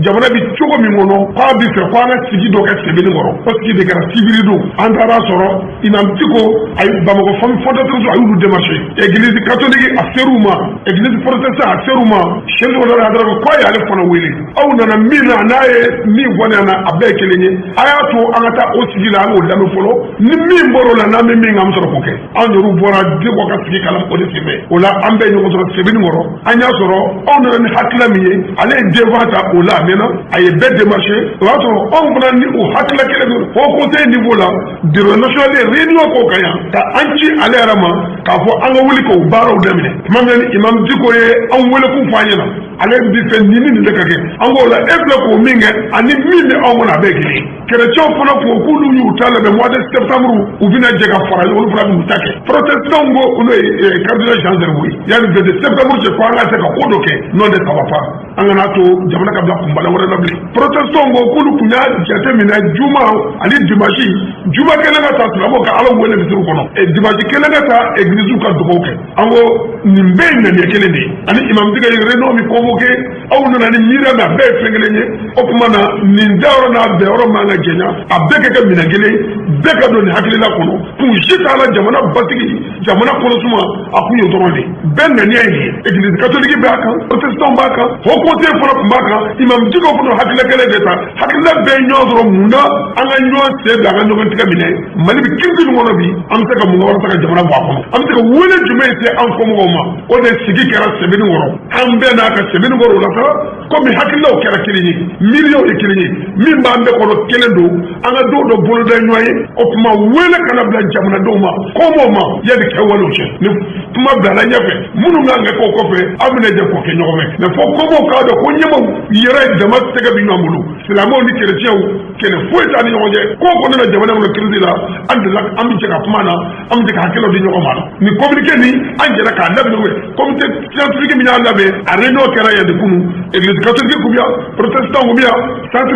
jamana bɛ cogo min kɔnɔ, k'a bɛ fɛ ko an ka sigi dɔ kɛ sɛbɛnni kɔrɔ. O sigi de kɛra sibiri don. An taara sɔrɔ imam Diko a ye Bamakɔ famille fondatrice, a y'olu démarché, église catholique a ser'u ma, église protestant a ser'u ma. Sherif Usman Madani Hayidara ko k'a y'ale fana wele. Aw nana min na, n'a ye min fɔ ne ɲɛna, a bɛɛ ye kelen ye. A y'a to an ka taa o sigi la, an k'o lamɛn fɔlɔ. Ni min bɔr'o la, n'an bɛ min kan, an bɛ sɔrɔ k'o kɛ. Anw yɛrɛw bɔra Diko ka sigi kalan o de senfɛ. O la an bɛɛ ye ɲɔgɔn sɔrɔ sɛbɛnni kɔrɔ. An y'a sɔrɔ anw nana ni hakilila min ye, ale ye devant ta o la, a mɛnna, a ye bɛɛ démarché. O y'a sɔrɔ anw fana ni o hakilila kelen don. Haut Conseil niveau la, bureau national ye réunion k'o kan yan, ka an ci ale yɛrɛ ma k'a fɔ an ka wuli k'o baaraw daminɛ. Tuma min na ni imam Diko ye anw wele k'u fɔ an ɲɛna, ale bi fɛ nin ni nin de ka kɛ, an k'o la e filɛ k'o min kɛ ani min bɛ anw kɔnɔ, a bɛɛ ye kelen ye. Chrétiens fana ko k'olu y'u ta labɛn, mois de septembre u bɛna jɛ ka fara olu fana b'u ta kɛ. Protestants ko, n'o ye cardinal Jean Zerbo ye, yanni 22 septembre cɛ, ko an ka se ka ko dɔ kɛ. Non de, ça va pas, an kana to jamana ka bila kunbala wɛrɛ la bilen. Protestants ko k'olu tun y'a jate minɛ juma ani dimanche, juma kelen ka taa silamɛw ka Ala wele misiriw kɔnɔ, dimanche kelen ka taa église ka dugawu kɛ. An ko nin bɛɛ ye ŋaniya kelen de ye. Ani imam Diko ye réunion min convoqué, aw nana ni miiriya min, a bɛɛ ye fɛn kelen ye. O tuma na nin dayɔrɔ n'a bɛnyɔrɔ man ka jɛnya, a bɛɛ ka kɛ minɛn kelen, bɛɛ ka don nin hakilila kɔnɔ. Kun si t'a la, jamana basigi, jamana kɔnɔsuma, a kun ye dɔrɔn de bɛɛ ŋaniya ye nin ye. Église catholique b'a kan, protestant b'a kan, haut conseil fana tun b'a kan, imam Diko fana hakilila kelen de ta. Hakilila bɛɛ ye ɲɔgɔn sɔrɔ. Mun na an ka ɲɔgɔn sen bila, an ka ɲɔgɔn tigɛ minɛ? Mali bɛ crise min kɔnɔ bi, an bɛ se ka mun kɛ walasa ka jamana bɔ a kɔnɔ? An bɛ se ka wele jumɛn se an kɔmɔgɔw ma? O de sigi kɛra sɛbɛnni kɔrɔ, an bɛɛ n'a ka sɛbɛnni. Minnu bɔra o la sa, komi hakililaw kɛra kelen ye, miiriyaw ye kelen ye, min b'an bɛɛ kɔnɔ kelen don, an ka don dɔ boloda ɲɔgɔn ye. O tuma wele kana bila jamanadenw ma, kɔmɔw ma, yanni kɛwalew cɛ. Ni kuma bilala ɲɛfɛ, minnu kan ka kɛ o kɔfɛ, aw bɛna jɛ k'o kɛ ɲɔgɔn fɛ. Mais fo kɔmɔw k'a dɔn ko ɲɛmaw yɛrɛ dama tɛgɛ bɛ ɲɔgɔn bolo. Silamɛw ni kerecɛnw, kɛlɛ foyi t'a ni ɲɔgɔn cɛ. Ko kɔnɔ na jamana kɔnɔ crise la, an delila an bɛ jɛ ka kuma na, an bɛ jɛ ka hakɛlaw di ɲɔgɔn ma. Nin communiqué nin, an jɛra k'a labɛn ɲɔgɔn fɛ. Comité scientifique min y'a labɛn, a réunion kɛra yan de kunun. Église catholique kun bɛ yan, protestant kun bɛ yan, centre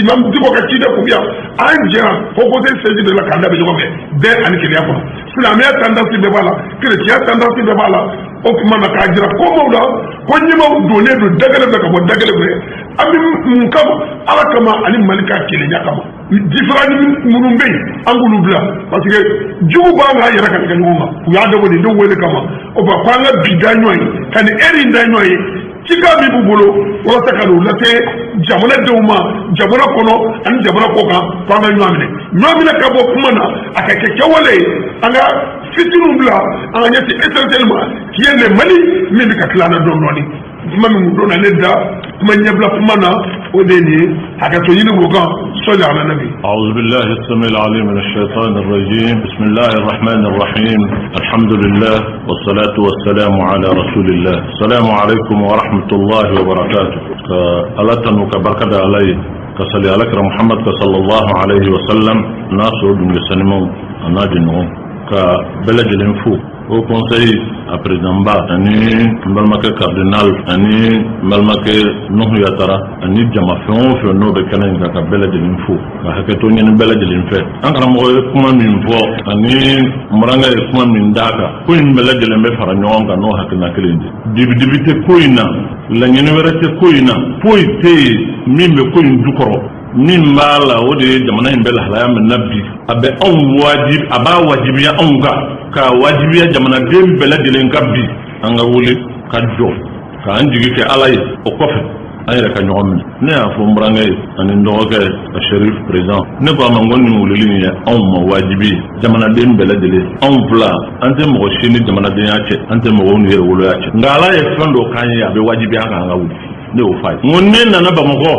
imam Dicko ka ciden kun bɛ yan. An jɛra haut conseil siège de la k'a labɛn ɲɔgɔn fɛ, bɛn ani kelenya kɔnɔ. Silamɛya tendance bɛɛ b'a la, kerecɛnya tendance bɛɛ b'a la. O tuma na, k'a jira kɔmɔw la ko ɲɛmaw donnen don da kelen fɛ ka bɔ da kelen fɛ. An bɛ mun kama? Ala kama ani Mali ka kelenya kama. Différend minnu bɛ yen, an k'olu bila, parce que jugu b'an k'an yɛrɛ ka kɛ ɲɔgɔn kan. U y'a dabɔ nin de wele kama. O ba ko an ka bi da ɲɔgɔn ye, ka nin heure in da ɲɔgɔn ye. Cikan min b'u bolo walasa ka n'u lase jamanadenw ma, jamana kɔnɔ ani jamana kɔ kan, fo an ka ɲɔgɔn minɛ, ɲɔgɔn minɛ ka bɔ kuma na, a ka kɛ kɛwale ye. An ka fitininw bila, an ka ɲɛsin essentiel ma, qui est le Mali min bɛ ka tila an na dɔɔnin dɔɔnin. Kuma min donna ne da kuma ɲɛbila kuma na, o de ye nin ye. Hakɛto ɲini b'o kan. صلى على النبي. أعوذ بالله السميع العليم من الشيطان الرجيم. بسم الله الرحمن الرحيم. الحمد لله والصلاة والسلام على رسول الله. السلام عليكم ورحمة الله وبركاته. Ala tanu ka barika da Ala ye, ka sali alakira Muhammad ka صلى الله عليه وسلم n'a sɔrɔ dunge sanimaw a n'a jɛɲɔgɔn ka bɛɛ lajɛlen fo. Haut conseil a président ba ani n balimakɛ cardinal ani n balimakɛ Nuhu Yatara ani jama fɛn o fɛn n'o bɛ kɛnɛ in kan, ka bɛɛ lajɛlen fo, ka hakɛto ɲini bɛɛ lajɛlen fɛ. An karamɔgɔ ye kuma min fɔ ani n burankɛ ye kuma min d'a kan, ko in bɛɛ lajɛlen bɛ fara ɲɔgɔn kan n'o hakilina kelen de. Dibidibi tɛ ko in na, laɲini wɛrɛ tɛ ko in na, foyi tɛ yen min bɛ ko in jukɔrɔ. Min b'a la, o de ye jamana in bɛ lahalaya min na bi, a bɛ anw wajibi, a b'a wajibiya anw kan, k'a wajibiya jamanaden bɛɛ lajɛlen ka bi an ka wuli ka jɔ k'an jigi kɛ Ala ye. O kɔfɛ, an yɛrɛ ka ɲɔgɔn minɛ. Ne y'a fɔ n burankɛ ye ani n dɔgɔkɛ a Sherif président, ne ko a ma n ko nin wulili in ye anw ma wajibi ye, jamanaden bɛɛ lajɛlen. Anw fila, an tɛ mɔgɔ si ni jamanadenya cɛ, an tɛ mɔgɔw ni yɛrɛ woloya cɛ, nka Ala ye fɛn dɔ k'an ye, a bɛ wajibiya kan an ka wuli. Ne y'o f'a ye, n ko ne nana Bamakɔ,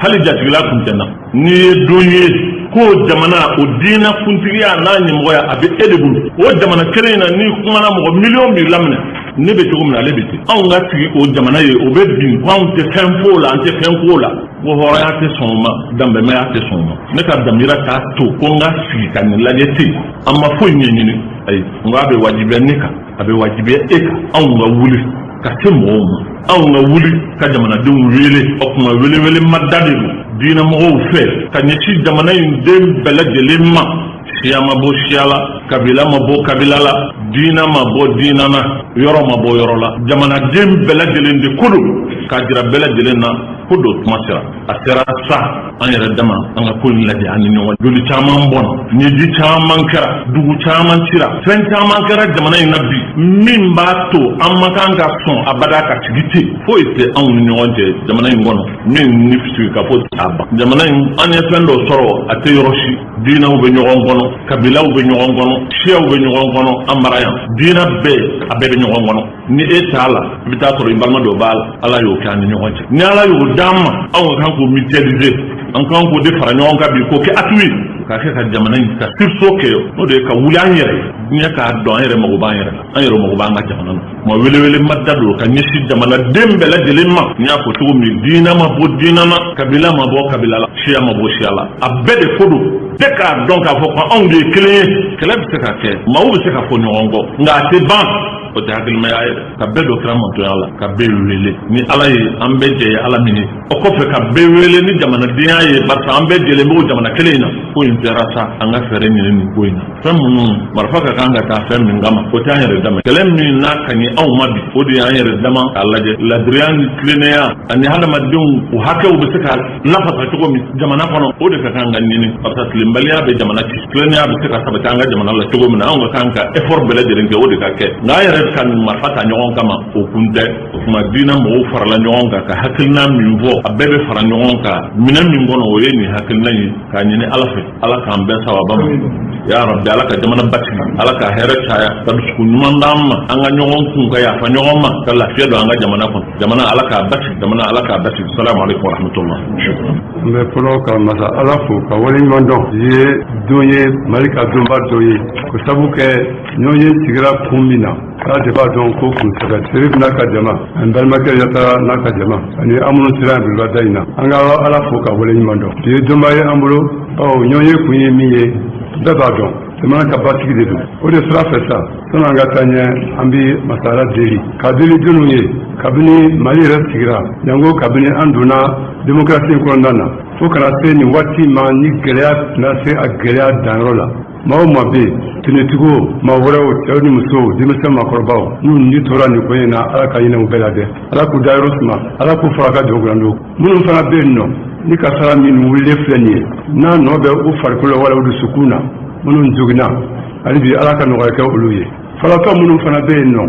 hali jatigila kun tɛ na. N'i ye don ye ko jamana o diinɛ kuntigiya n'a ɲɛmɔgɔya a bɛ e de bolo, o jamana kelen in na, n'i kumana, mɔgɔ miliyɔn b'i laminɛ. Ne bɛ cogo min na, ale bɛ ten. Anw ka sigi o jamana ye, o bɛ bin ko anw tɛ fɛn f'o la, an tɛ fɛn k'o la, ko hɔrɔnya tɛ sɔn o ma, danbɛmaya tɛ sɔn o ma. Ne ka damira k'a to ko n ka sigi ka nin lajɛ ten, an ma foyi ɲɛɲini, ayi. N ko a bɛ wajibiya ne kan, a bɛ wajibiya e kan, anw ka wuli ka se mɔgɔw ma, anw ka wuli ka jamanadenw wele. O kuma welewele ma da de don diinɛmɔgɔw fɛ ka ɲɛsin jamana in den bɛɛ lajɛlen ma. Siya ma bɔ siya la, kabila ma bɔ kabila la, diinɛ ma bɔ diinɛ na, yɔrɔ ma bɔ yɔrɔ la. Jamanaden bɛɛ lajɛlen de ko don, k'a jira bɛɛ lajɛlen na ko don kuma sera, a sera sa. An yɛrɛ dama, an ka ko in lajɛ an ni ɲɔgɔn. Joli caman bɔnna, ɲɛji caman kɛra, dugu caman cira, fɛn caman kɛra jamana in na bi min b'a to an ma kan ka sɔn abada ka sigi ten. Foyi tɛ anw ni ɲɔgɔn cɛ jamana in kɔnɔ min ni sigi ka fɔ a ban. Jamana in, an ye fɛn dɔ sɔrɔ, a tɛ yɔrɔ si. Diinɛw bɛ ɲɔgɔn kɔnɔ, kabilaw bɛ ɲɔgɔn kɔnɔ, siyaw bɛ ɲɔgɔn kɔnɔ. An mara yan, diinɛ bɛɛ, a bɛɛ bɛ ɲɔgɔn kɔnɔ. Ni e t'a la, i bɛ taa sɔrɔ i balima dɔ b'a la. Ala y'o kɛ an ni ɲɔgɔn cɛ. Ni Ala y'o d'an ma, anw ka kan k'o mutualiser, an kan k'o de fara ɲɔgɔn kan bi, k'o kɛ atout ye ka kɛ ka jamana in ka sursaut kɛ. N'o de ye ka wuli an yɛrɛ diɲɛ k'a dɔn, an yɛrɛ mago b'an yɛrɛ la, an yɛrɛ mago b'an ka jamana na. Ma welewele ma da don ka ɲɛsin jamanaden bɛɛ lajɛlen ma. N y'a fɔ cogo min, diinɛ ma bɔ diinɛ na, kabila ma bɔ kabila la, siya ma bɔ siya la, a bɛɛ de ko don. Bɛɛ k'a dɔn k'a fɔ ko anw de ye kelen ye. Kɛlɛ bɛ se ka kɛ, maaw bɛ se ka fɔ ɲɔgɔn kɔ, nka a tɛ ban. O tɛ hakilimaya ye dɛ. Ka bɛɛ don kira mantonya la, ka bɛɛ wele ni Ala ye, an bɛɛ jɛ ye Ala min ye. O kɔfɛ, ka bɛɛ wele ni jamanadenya ye, barisa an bɛɛ jɛlen b'o jamana kelen in na. Ko in kɛra sa, an ka fɛɛrɛ ɲini nin ko in na. Fɛn minnu marifa ka kan ka taa fɛn min kama, o tɛ an yɛrɛ dama. Kɛlɛ min n'a ka ɲi anw ma bi, o de y'an yɛrɛ dama k'a lajɛ ladiriya ni tilennenya ani hadamadenw u hakɛw bɛ se ka lafasa cogo min jamana kɔnɔ, o de ka kan ka ɲini, barisa tilenbaliya bɛ jamana ci. Tilennenya bɛ se ka sabati an ka jamana la cogo min na, anw ka kan ka effort bɛɛ lajɛlen kɛ, o de ka kɛ. Nka an yɛrɛ ka marifa ta ɲɔgɔn kama, o kun tɛ. O tuma diinɛ mɔgɔw farala ɲɔgɔn kan ka hakilina min fɔ, a bɛɛ bɛ fara ɲɔgɔn kan minɛn min kɔnɔ, o ye nin hakilina ye. K'a ɲini Ala fɛ, Ala k'an bɛɛ sababa ma, ya Rabbi. Ala ka jamana basigi, Ala ka hɛrɛ caya, ka dusukun ɲuman d'an ma, an ka ɲɔgɔn kun, ka yafa ɲɔgɔn ma, ka lafiya don an ka jamana kɔnɔ. Jamana, Ala k'a basigi. Jamana, Ala k'a basigi. Salamu aleykum wa rahmatullah. N bɛ fɔlɔ ka masa Ala fo ka waleɲuman dɔn. Ye don ye, Mali ka donba dɔ ye, ko sabu kɛ ɲɔgɔn ye sigira kun min na, Ala de b'a dɔn ko kun sɛbɛ. Serif n'a ka jama ani balimakɛ Yatara n'a ka jama ani an minnu sera yan belebeleba da in na, an ka Ala fo ka waleɲuman dɔn. Bi ye donba ye an bolo, bawo ɲɔgɔn ye kun ye min ye, bɛɛ b'a dɔn, jamana ka basigi de don. O de sira fɛ sa, sani an ka taa ɲɛ, an bɛ masala deli ka deli jɔnniw ye kabini Mali yɛrɛ sigira, janko kabini an donna démocratie kɔnɔna na fo kana se nin waati ma, ni gɛlɛya tɛna se a gɛlɛya danyɔrɔ la. Maa o maa bɛ yen, tenitigiw, maa wɛrɛw, cɛw ni musow, denmisɛn, maakɔrɔbaw, n'u ni tora nin ko in na, Ala ka hinɛ u bɛɛ la dɛ. Ala k'u dayɔrɔ suma, Ala k'u fara ka jɔ don. Minnu fana bɛ yen nɔ ni kasara min wulilen filɛ nin ye, n'a nɔ bɛ u farikolo wala u dusukun na, minnu joginna, hali bi Ala ka nɔgɔya kɛ olu ye. Falatɔ minnu fana bɛ yen nɔ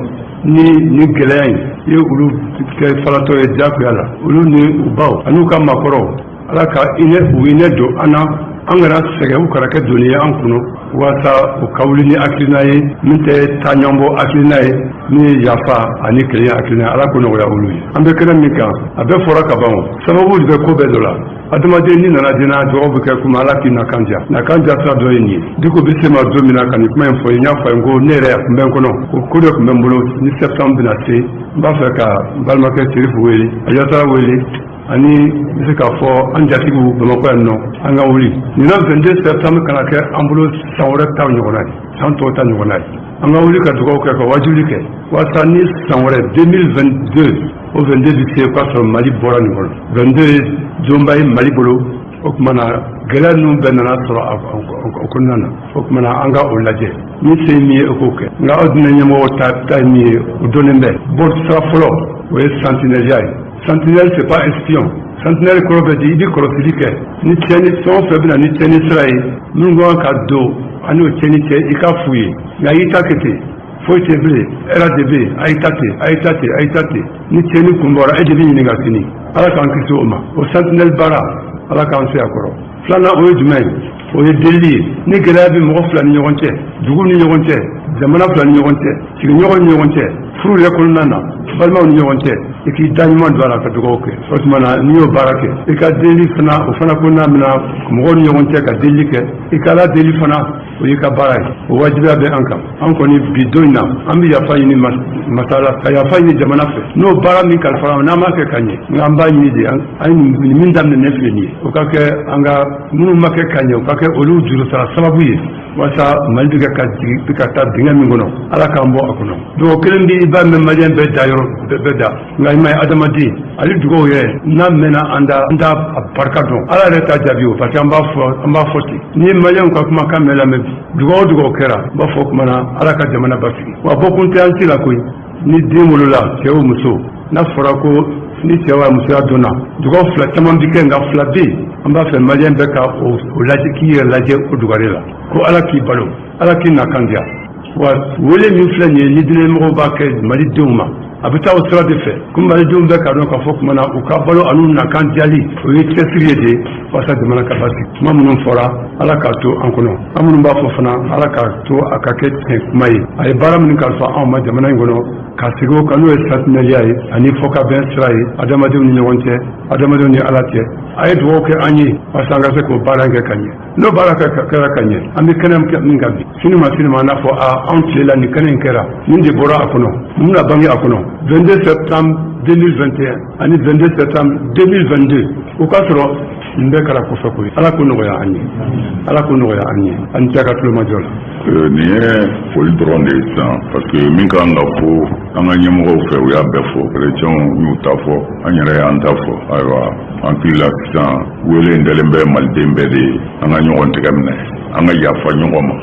ni ni gɛlɛya in ye olu kɛ falatɔ ye diyagoya la, olu ni u baw ani u ka maakɔrɔw, Ala ka hinɛ u hinɛ don an na, an kana sɛgɛn, u kana kɛ doni ye an kunna, walasa u ka wuli ni hakilina ye min tɛ taa ɲɔgɔn bɔ, hakilina ye min ye yafa ani kelenya hakilina ye. Ala k'o nɔgɔya olu ye. An bɛ kɛnɛ min kan, a bɛɛ fɔra ka ban. O sababu de bɛ ko bɛɛ dɔ la. Adamaden ni nana diɲɛ, dugawu bɛ kɛ kuma, Ala k'i nakan diya. Nakan diya sira dɔ ye nin ye. Diko bɛ se ma don min na ka nin kuma in fɔ, n y'a fɔ a ye ko ne yɛrɛ a tun bɛ n kɔnɔ ko ko dɔ tun bɛ n bolo ni septembre bɛna se, n b'a fɛ ka n balimakɛ Serifu wele, a Yatara wele, ani n bɛ se k'a fɔ an jatigiw Bamakɔ yan nɔ, an ka wuli ɲinan 22 septembre kana kɛ an bolo san wɛrɛ taw ɲɔgɔnna ye, san tɔw ta ɲɔgɔnna ye. An ka wuli ka dugawu kɛ, ka wajuli kɛ, walasa ni san wɛrɛ 2022, o 22 bɛ se k'a sɔrɔ Mali bɔra nin kɔnɔ. 22 ye donba ye Mali bolo. O tuma na, gɛlɛya ninnu bɛɛ nana sɔrɔ a kɔnɔna na. O tuma na, an ka o lajɛ, min se ye min ye, o k'o kɛ. Nka aw diinɛ ɲɛmɔgɔw ta ye min ye, o dɔnnen bɛ. Bɔ sira fɔlɔ, o ye sentinelle ye. Sentinelle, c'est pas espion. Sentinelle kɔrɔ bɛ di, i bɛ kɔlɔsili kɛ ni tiɲɛni fɛn o fɛn bɛ na ni tiɲɛni sira ye, minnu kan ka don ani o tiɲɛni cɛ, i ka f'u ye. Nka i ta kɛ ten, foyi tɛ bilen, hɛrɛ de bɛ yen, a y'i ta ten, a y'i ta ten, a y'i ta ten. Ni tiɲɛni kun bɔra, e de bɛ ɲininka sini. Ala k'an kisi o ma. O sentinelle baara, Ala k'an se a kɔrɔ. Filanan, o ye jumɛn ye? O ye delili ye. Ni gɛlɛya bɛ mɔgɔ fila ni ɲɔgɔn cɛ, dugu ni ɲɔgɔn cɛ, jamana fila ni ɲɔgɔn cɛ, sigiɲɔgɔn ni ɲɔgɔn cɛ, furu yɛrɛ kɔnɔna na, balimaw ni ɲɔgɔn cɛ, i k'i da ɲuman don a la ka dugawu kɛ. O tuma na, n'i y'o baara kɛ, i ka deli fana, o fana kɔnɔna mina mɔgɔw ni ɲɔgɔn cɛ ka deli kɛ, i ka Ala deli fana, o y'i ka baara ye. O wajibiya bɛ an kan. An kɔni bi don in na, an bɛ yafa ɲini masa la, ka yafa ɲini jamana fɛ n'o baara min kalifara n'an m'a kɛ ka ɲɛ. Nka an b'a ɲini de, an ye min daminɛ ne filɛ nin ye, o ka kɛ an ka minnu ma kɛ ka ɲɛ, o ka kɛ olu juru sara sababu ye, walasa Mali bɛ ka jigin, bɛ ka taa dingɛ min kɔnɔ, Ala k'an bɔ a kɔnɔ. Dugawu kelen bɛ i b'a mɛn maliyɛn bɛɛ da, yɔrɔ bɛɛ da. Nka i ma ye, adamaden ale dugawu yɛrɛ n'a mɛnna an da, an t'a barika dɔn. Ala yɛrɛ t'a jaabi o, parce que an b'a fɔ ten. N'i ye maliyɛnw ka kumakan mɛn lamɛn bi, dugawu o dugawu kɛra, n b'a fɔ o tuma na, Ala ka jamana basigi. Wa bɔkun tɛ an ci la koyi. Ni den wolola, cɛ o muso, n'a fɔra ko ni cɛ wa musoya donna, dugawu fila caman bi kɛ, nka fila bɛ yen, an b'a fɛ maliyɛn bɛɛ ka o lajɛ, k'i yɛrɛ lajɛ o dugare la, ko Ala k'i balo, Ala k'i nakan diya. Wa wele min filɛ nin ye, ni diinɛmɔgɔw b'a kɛ malidenw ma, a bɛ taa o sira de fɛ, ko malidenw bɛɛ ka dɔn k'a fɔ tuma na u ka balo ani nakan diyali, o ye cɛsiri ye de walasa jamana ka basigi. Kuma minnu fɔra, Ala k'a to an kɔnɔ. An minnu b'a fɔ fana, Ala k'a to a ka kɛ tiɲɛ kuma ye. A ye baara minnu kalifa anw ma jamana in kɔnɔ, ka segin o kan, n'o ye sentinelle ye ani fɔkabɛn sira ye adamadenw ni ɲɔgɔn cɛ, adamadenw ni Ala cɛ. A ye dugawu kɛ an ye walasa an ka se k'o baara in kɛ ka ɲɛ. N'o baara kɛra ka ɲɛ, an bɛ kɛnɛ min kan bi, sini ma sini ma, an n'a fɔ a anw tile la, nin kɛnɛ in kɛra, nin de bɔra a kɔnɔ, mun bɛna bange a kɔnɔ 22 septembre 2021 ani 22 septembre 2022, o k'a sɔrɔ nin bɛɛ kɛra kɔfɛ koyi. Ala k'o nɔgɔya an ye, Ala k'o nɔgɔya an ye. An cɛ ka tulomajɔ la. Nin ye foli dɔrɔn de ye sisan, parce que min kan ka fɔ an ka ɲɛmɔgɔw fɛ, u y'a bɛɛ fɔ. Kerecɛnw y'u ta fɔ, an yɛrɛ y'an ta fɔ. Ayiwa, an hakili la sisan, wele in dalen bɛ maliden bɛɛ de ye, an ka ɲɔgɔn tɛgɛ minɛ, an ka yafa ɲɔgɔn ma,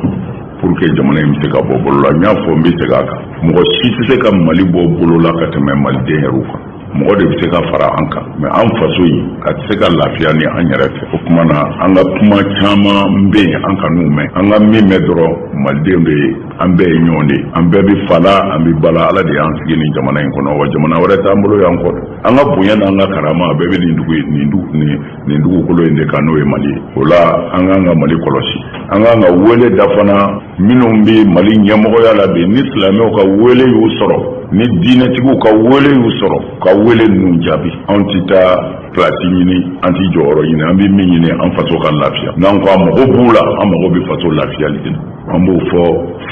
pour que jamana in bɛ se ka bɔ bolo la. N y'a fɔ, n bɛ segin a kan, mɔgɔ si tɛ se ka Mali bɔ bolo la ka tɛmɛ maliden yɛrɛw kan. Mɔgɔ de bɛ se ka fara an kan, mais an faso in a tɛ se ka lafiya ni an yɛrɛ tɛ. O tuma na, an ka kuma caman bɛ yen, an kan'u mɛn. An ka min mɛn dɔrɔn, malidenw de ye, an bɛɛ ye ɲɔgɔn de ye, an bɛɛ bɛ fa la, an bɛ ba la. Ala de y'an sigi nin jamana in kɔnɔ, wa jamana wɛrɛ t'an bolo yan kɔ. An ka bonya n'an ka karama, a bɛɛ bɛ nin dugu nin dugu nin nin dugukolo in de kan, n'o ye Mali ye. O la, an k'an ka Mali kɔlɔsi. An k'an ka wele da fana minnu bɛ Mali ɲɛmɔgɔya la bi. Ni silamɛw ka wele y'u sɔrɔ, ni diinɛtigiw ka wele y'u sɔrɔ, ka wele ninnu jaabi. Anw tɛ taa pilasi ɲini, an tɛ jɔyɔrɔ ɲini. An bɛ min ɲini, an faso ka lafiya. N'an ko an mago b'u la, an mago bɛ faso lafiyali de la. An b'o fɔ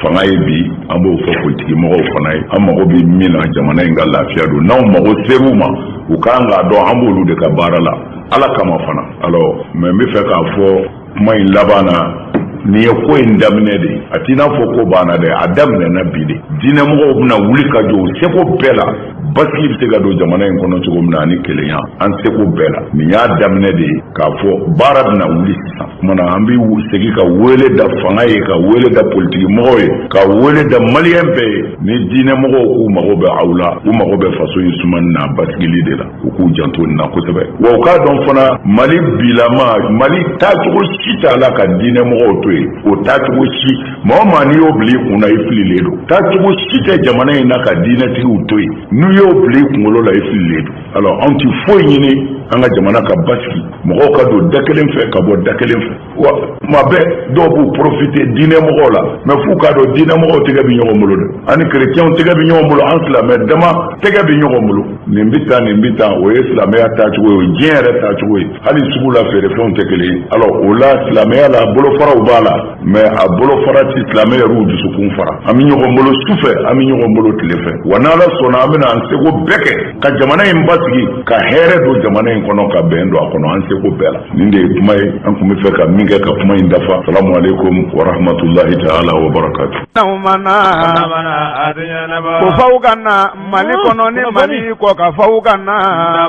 fanga ye bi, an b'o fɔ politiki mɔgɔw fana ye. An mago bɛ min na, jamana in ka lafiya don. N'anw mago ser'u ma, u kan k'a dɔn an b'olu de ka baara la Ala kama fana. Alors, mais n bɛ fɛ k'a fɔ kuma in laban na, nin ye ko in daminɛ de ye. A t'i n'a fɔ ko banna dɛ, a daminɛna bi de. Diinɛmɔgɔw bɛna wuli ka jɔ u seko bɛɛ la, basigi bɛ se ka don jamana in kɔnɔ cogo min na, ani kelenya, an seko bɛɛ la. Nin y'a daminɛ de ye, k'a fɔ baara bɛna wuli sisan. Kuma na, an bɛ segin ka wele da fanga ye, ka wele da politiki mɔgɔw ye, ka wele da maliyɛn bɛɛ ye. Ni diinɛmɔgɔw k'u mago bɛ aw la, u mago bɛ faso in sumani n'a basigili de la, u k'u janto nin na kosɛbɛ. Wa u k'a dɔn fana, Mali bilama, Mali taacogo si t'a la ka diinɛmɔgɔw to yen. O taacogo si, maa o maa n'i y'o bila i kun na, i fililen don. Taacogo si tɛ jamana in na ka diinɛtigiw to yen. N'u y'o bila i kunkolo la, i fililen don. Alors, anw ti foyi ɲini, an ka jamana ka basigi, mɔgɔw ka don da kelen fɛ ka bɔ da kelen fɛ. Wa tuma bɛɛ, dɔw b'u profiter diinɛmɔgɔw la, mais f'u k'a dɔn, diinɛmɔgɔw tɛgɛ bɛ ɲɔgɔn bolo dɛ, ani kerecɛnw tɛgɛ bɛ ɲɔgɔn bolo, an silamɛ dama tɛgɛ bɛ ɲɔgɔn bolo. Nin bɛ tan, nin bɛ tan, o ye silamɛya taacogo ye, o ye diɲɛ yɛrɛ taacogo ye. Hali sugu la, feerefɛnw tɛ kelen ye. Alors, o la, silamɛya la, bolofaraw b'a la, mais a bolofara ti silamɛ yɛrɛw dusukun fara. An bɛ ɲɔgɔn bolo su fɛ, an bɛ ɲɔgɔn bolo tile fɛ. Wa n'Ala sɔnna, an bɛna an seko bɛɛ kɛ ka jamana in basigi, ka hɛrɛ don jamana in kɔnɔ, ka bɛn don a kɔnɔ, an seko bɛɛ la. Nin de ye kuma ye an tun bɛ fɛ ka min kɛ ka kuma in dafa. Salamu aleykum wa rahmatulahi taala wa barakatu. Ko faw ka na Mali kɔnɔ ni Mali kɔ ka faw ka na.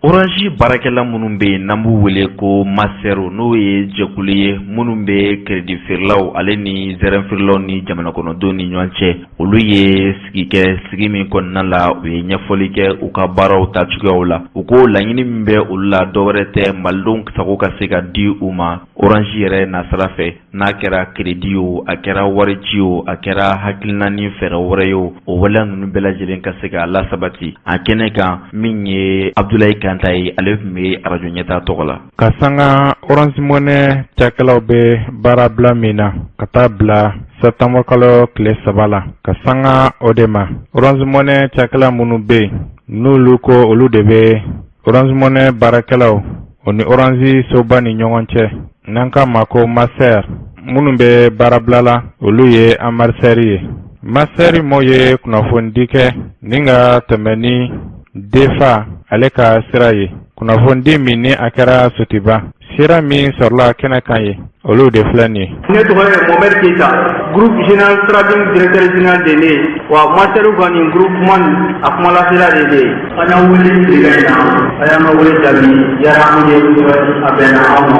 Orange baarakɛla minnu bɛ yen n'an b'u wele ko Masɛriw, n'o ye jɛkulu ye minnu bɛ crédit feerelaw ale ni zɛrɛn feerelaw ni jamana kɔnɔdenw ni ɲɔgɔn cɛ, olu ye sigi kɛ. Sigi min kɔnɔna la, u ye ɲɛfɔli kɛ u ka baaraw taacogoyaw la. U ko laɲini min bɛ olu la, dɔwɛrɛ tɛ, malidenw sago ka se ka di u ma Orange yɛrɛ nasira fɛ, n'a kɛra crédit o, a kɛra warici o, a kɛra hakilina ni fɛɛrɛ wɛrɛ ye o, o waleya ninnu bɛɛ lajɛlen ka se ka lasabati. A kɛnɛ kan, min ye Abudulayi Kanta ye, ale tun bɛ arajo ɲɛta tɔgɔ la. Ka sanga Orange Money cakɛlaw bɛ baarabila min na ka taa bila septembre kalo tile 3 la, ka sanga o de ma, Orange Money cakɛla minnu bɛ yen, n'olu ko olu de bɛ Orange Money baarakɛlaw o ni Orange soba ni ɲɔgɔn cɛ, n'an k'a ma ko Maser, minnu bɛ baarabila la, olu ye Amasɛri ye. Masɛri mɔɔ ye kunnafonidi kɛ ni ka tɛmɛ ni DEFA ale ka sira ye, kunnafonidi min ni a kɛra Sotiba. Sira min sɔrɔla kɛnɛ kan ye, olu de filɛ nin ye. Ne tɔgɔ ye Mohamed Keita, groupe général trading directeur général de ne ye. Wa Masɛriw ka nin groupement nin, a kumalasela de ne ye. An y'aw wele tilegan in na, a y'an ka wele jaabi, diyara an ye kosɛbɛ, a bɛnna an ma.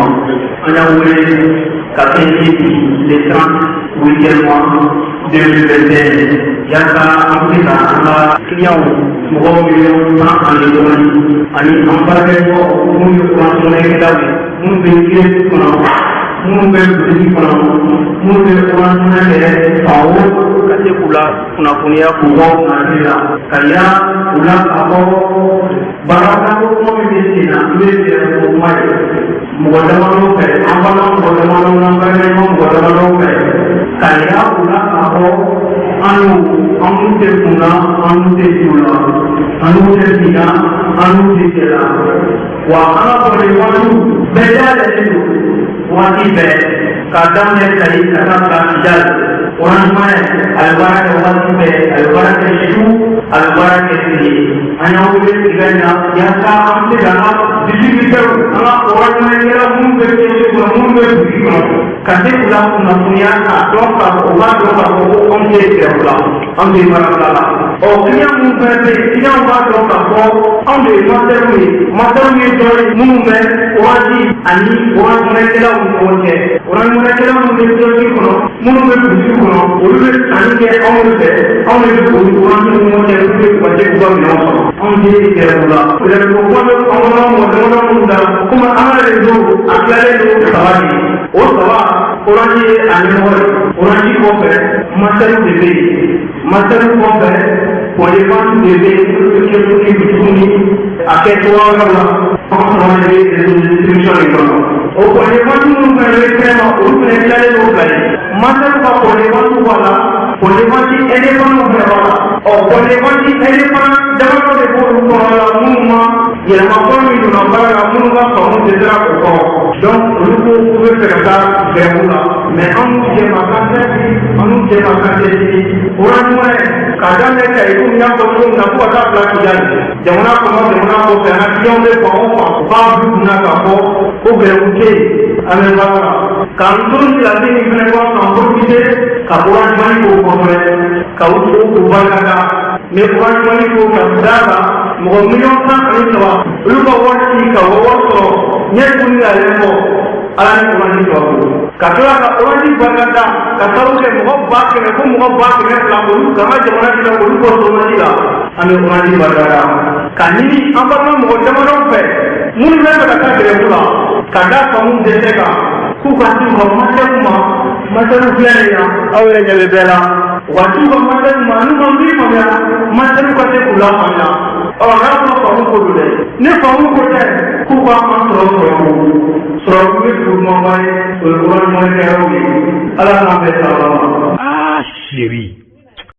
An y'aw wele ka kɛɲɛ ni bi le 30 huitième mois 2021, yaasa an bɛ se ka an ka clients mɔgɔ 10 miliyɔn ani dɔɔnin, ani an baarakɛɲɔgɔn minnu ye Orange Money-kɛlaw ye, minnu bɛ kiosque kɔnɔ, minnu bɛ boutique kɔnɔ, minnu bɛ Orange Money yɛrɛ fan o, ka se k'u la kunnafoniya, k'u bɔ kunnafoni la, ka yira u la k'a fɔ baarako kuma min bɛ sen na, n'o ye yɛrɛ kuma ye mɔgɔ damadɔ fɛ, an balima mɔgɔ damadɔ n'an baarakɛɲɔgɔn mɔgɔ damadɔ fɛ, ka yira u la k'a fɔ an n'u, an n'u tɛ kun na, an n'u tɛ ju la, an n'u tɛ bin na, an n'u tɛ cɛ la. Wa an ka kɔrɔlen waatiw bɛɛ dayɛlɛlen don waati bɛɛ, k'a daminɛ Kayi ka taa bila Kidali. Orange Money a bɛ baara kɛ waati bɛɛ, a bɛ baara kɛ su, a bɛ baara kɛ tile. An y'aw wele tilegan in na yaasa an bɛ se k'an ka distributeurs, an ka Orange Money-kɛla minnu bɛ kiosque kɔnɔ, minnu bɛ boutique kɔnɔ, ka se k'u la kunnafoniya, k'a dɔn k'a fɔ, u b'a dɔn k'a fɔ ko anw tɛ grève la, anw tɛ baarabila la. Ɔ, client minnu fana bɛ yen, client b'a dɔn k'a fɔ anw de ye Masɛriw ye. Masɛriw ye dɔ ye minnu bɛ Orange ani Orange Money-kɛlaw ni ɲɔgɔn cɛ. Orange Money-kɛla minnu bɛ kiosque kɔnɔ, minnu bɛ boutique kɔnɔ, olu bɛ sanni kɛ anw de fɛ, anw de bɛ olu Orange ni ɲɔgɔn cɛ pour que u ka se k'u ka minɛnw sɔrɔ. Anw tɛ grève la. Grève ko kuma bɛ an kɔnɔ mɔgɔ damadɔ minnu da, komi an ka réseau a tilalen don saba de ye. O saba, Orange ye a ɲɛmɔgɔ ye. Orange kɔfɛ, Mastel de bɛ yen. Mastel kɔfɛ, point de vente de bɛ yen, olu bɛ kɛ ni bitigiw ni a kɛ cogoya wɛrɛw la. An saba de bɛ réseau de distribution nin kɔnɔ. O point de vente minnu fana bɛ kɛnɛ ma, olu fana tilalen don fila ye. Mastel ka point de vente b'a la, point de vente indépendant fana b'a la. Ɔ, point de vente indépendant damadɔ de b'olu kɔnɔ la, minnu ma yɛlɛma kɔrɔ min donna baara la, minnu ka faamu dɛsɛra o kɔrɔ. Donc olu ko k'u bɛ fɛ ka taa grève la, mais an n'u cɛ ma kan tɛ bi, an n'u cɛ ma kan tɛ sini. Orange Money k'a daminɛ Kayi, komi n y'a fɔ cogo min na, fo ka taa bila Kidali, jamana kɔnɔ, jamana kɔfɛ, an ka clients bɛ fan o fan, u k'a bila u kunna k'a fɔ ko grève tɛ yen, an bɛ baara la. K'an to nin kilasi nin fana kɔnɔ, k'an profiter ka Orange Money fo kosɛbɛ, ka u fo k'u barikada. N bɛ Orange Money fo ka d'a kan mɔgɔ 13 miliyɔn, olu ka wari ci ka wari sɔrɔ ɲɛ tuguni ka yɛlɛ fɔ Ala ni Orange sababu, ka tila ka Orange barikada ka sababu kɛ mɔgɔ 100 000 fo mɔgɔ 200 000, olu k'an ka jamana ci olu bɔ chômage la. An bɛ Orange barikada ka ɲini an balima mɔgɔ damadɔw fɛ minnu bɛ fɛ ka taa grève la, ka da faamu dɛsɛ kan, k'u ka t'u ka Mastel ma. Mastel filɛ nin ye, aw yɛrɛ ɲɛ bɛ bɛɛ la. U ka t'u ka Mastel ma, n'u ma min faamuya, Mastel ka se k'u lafaamuya. Ɔ, n'a sɔrɔ faamu ko don dɛ, ni faamu ko tɛ, k'u ka an sɔrɔ sɔrɔ sɔrɔ ye dugu ɲumanba ye, o ye Orange Money kɛyɔrɔw ye. Ala k'an bɛn sababa ma. Ah chérie.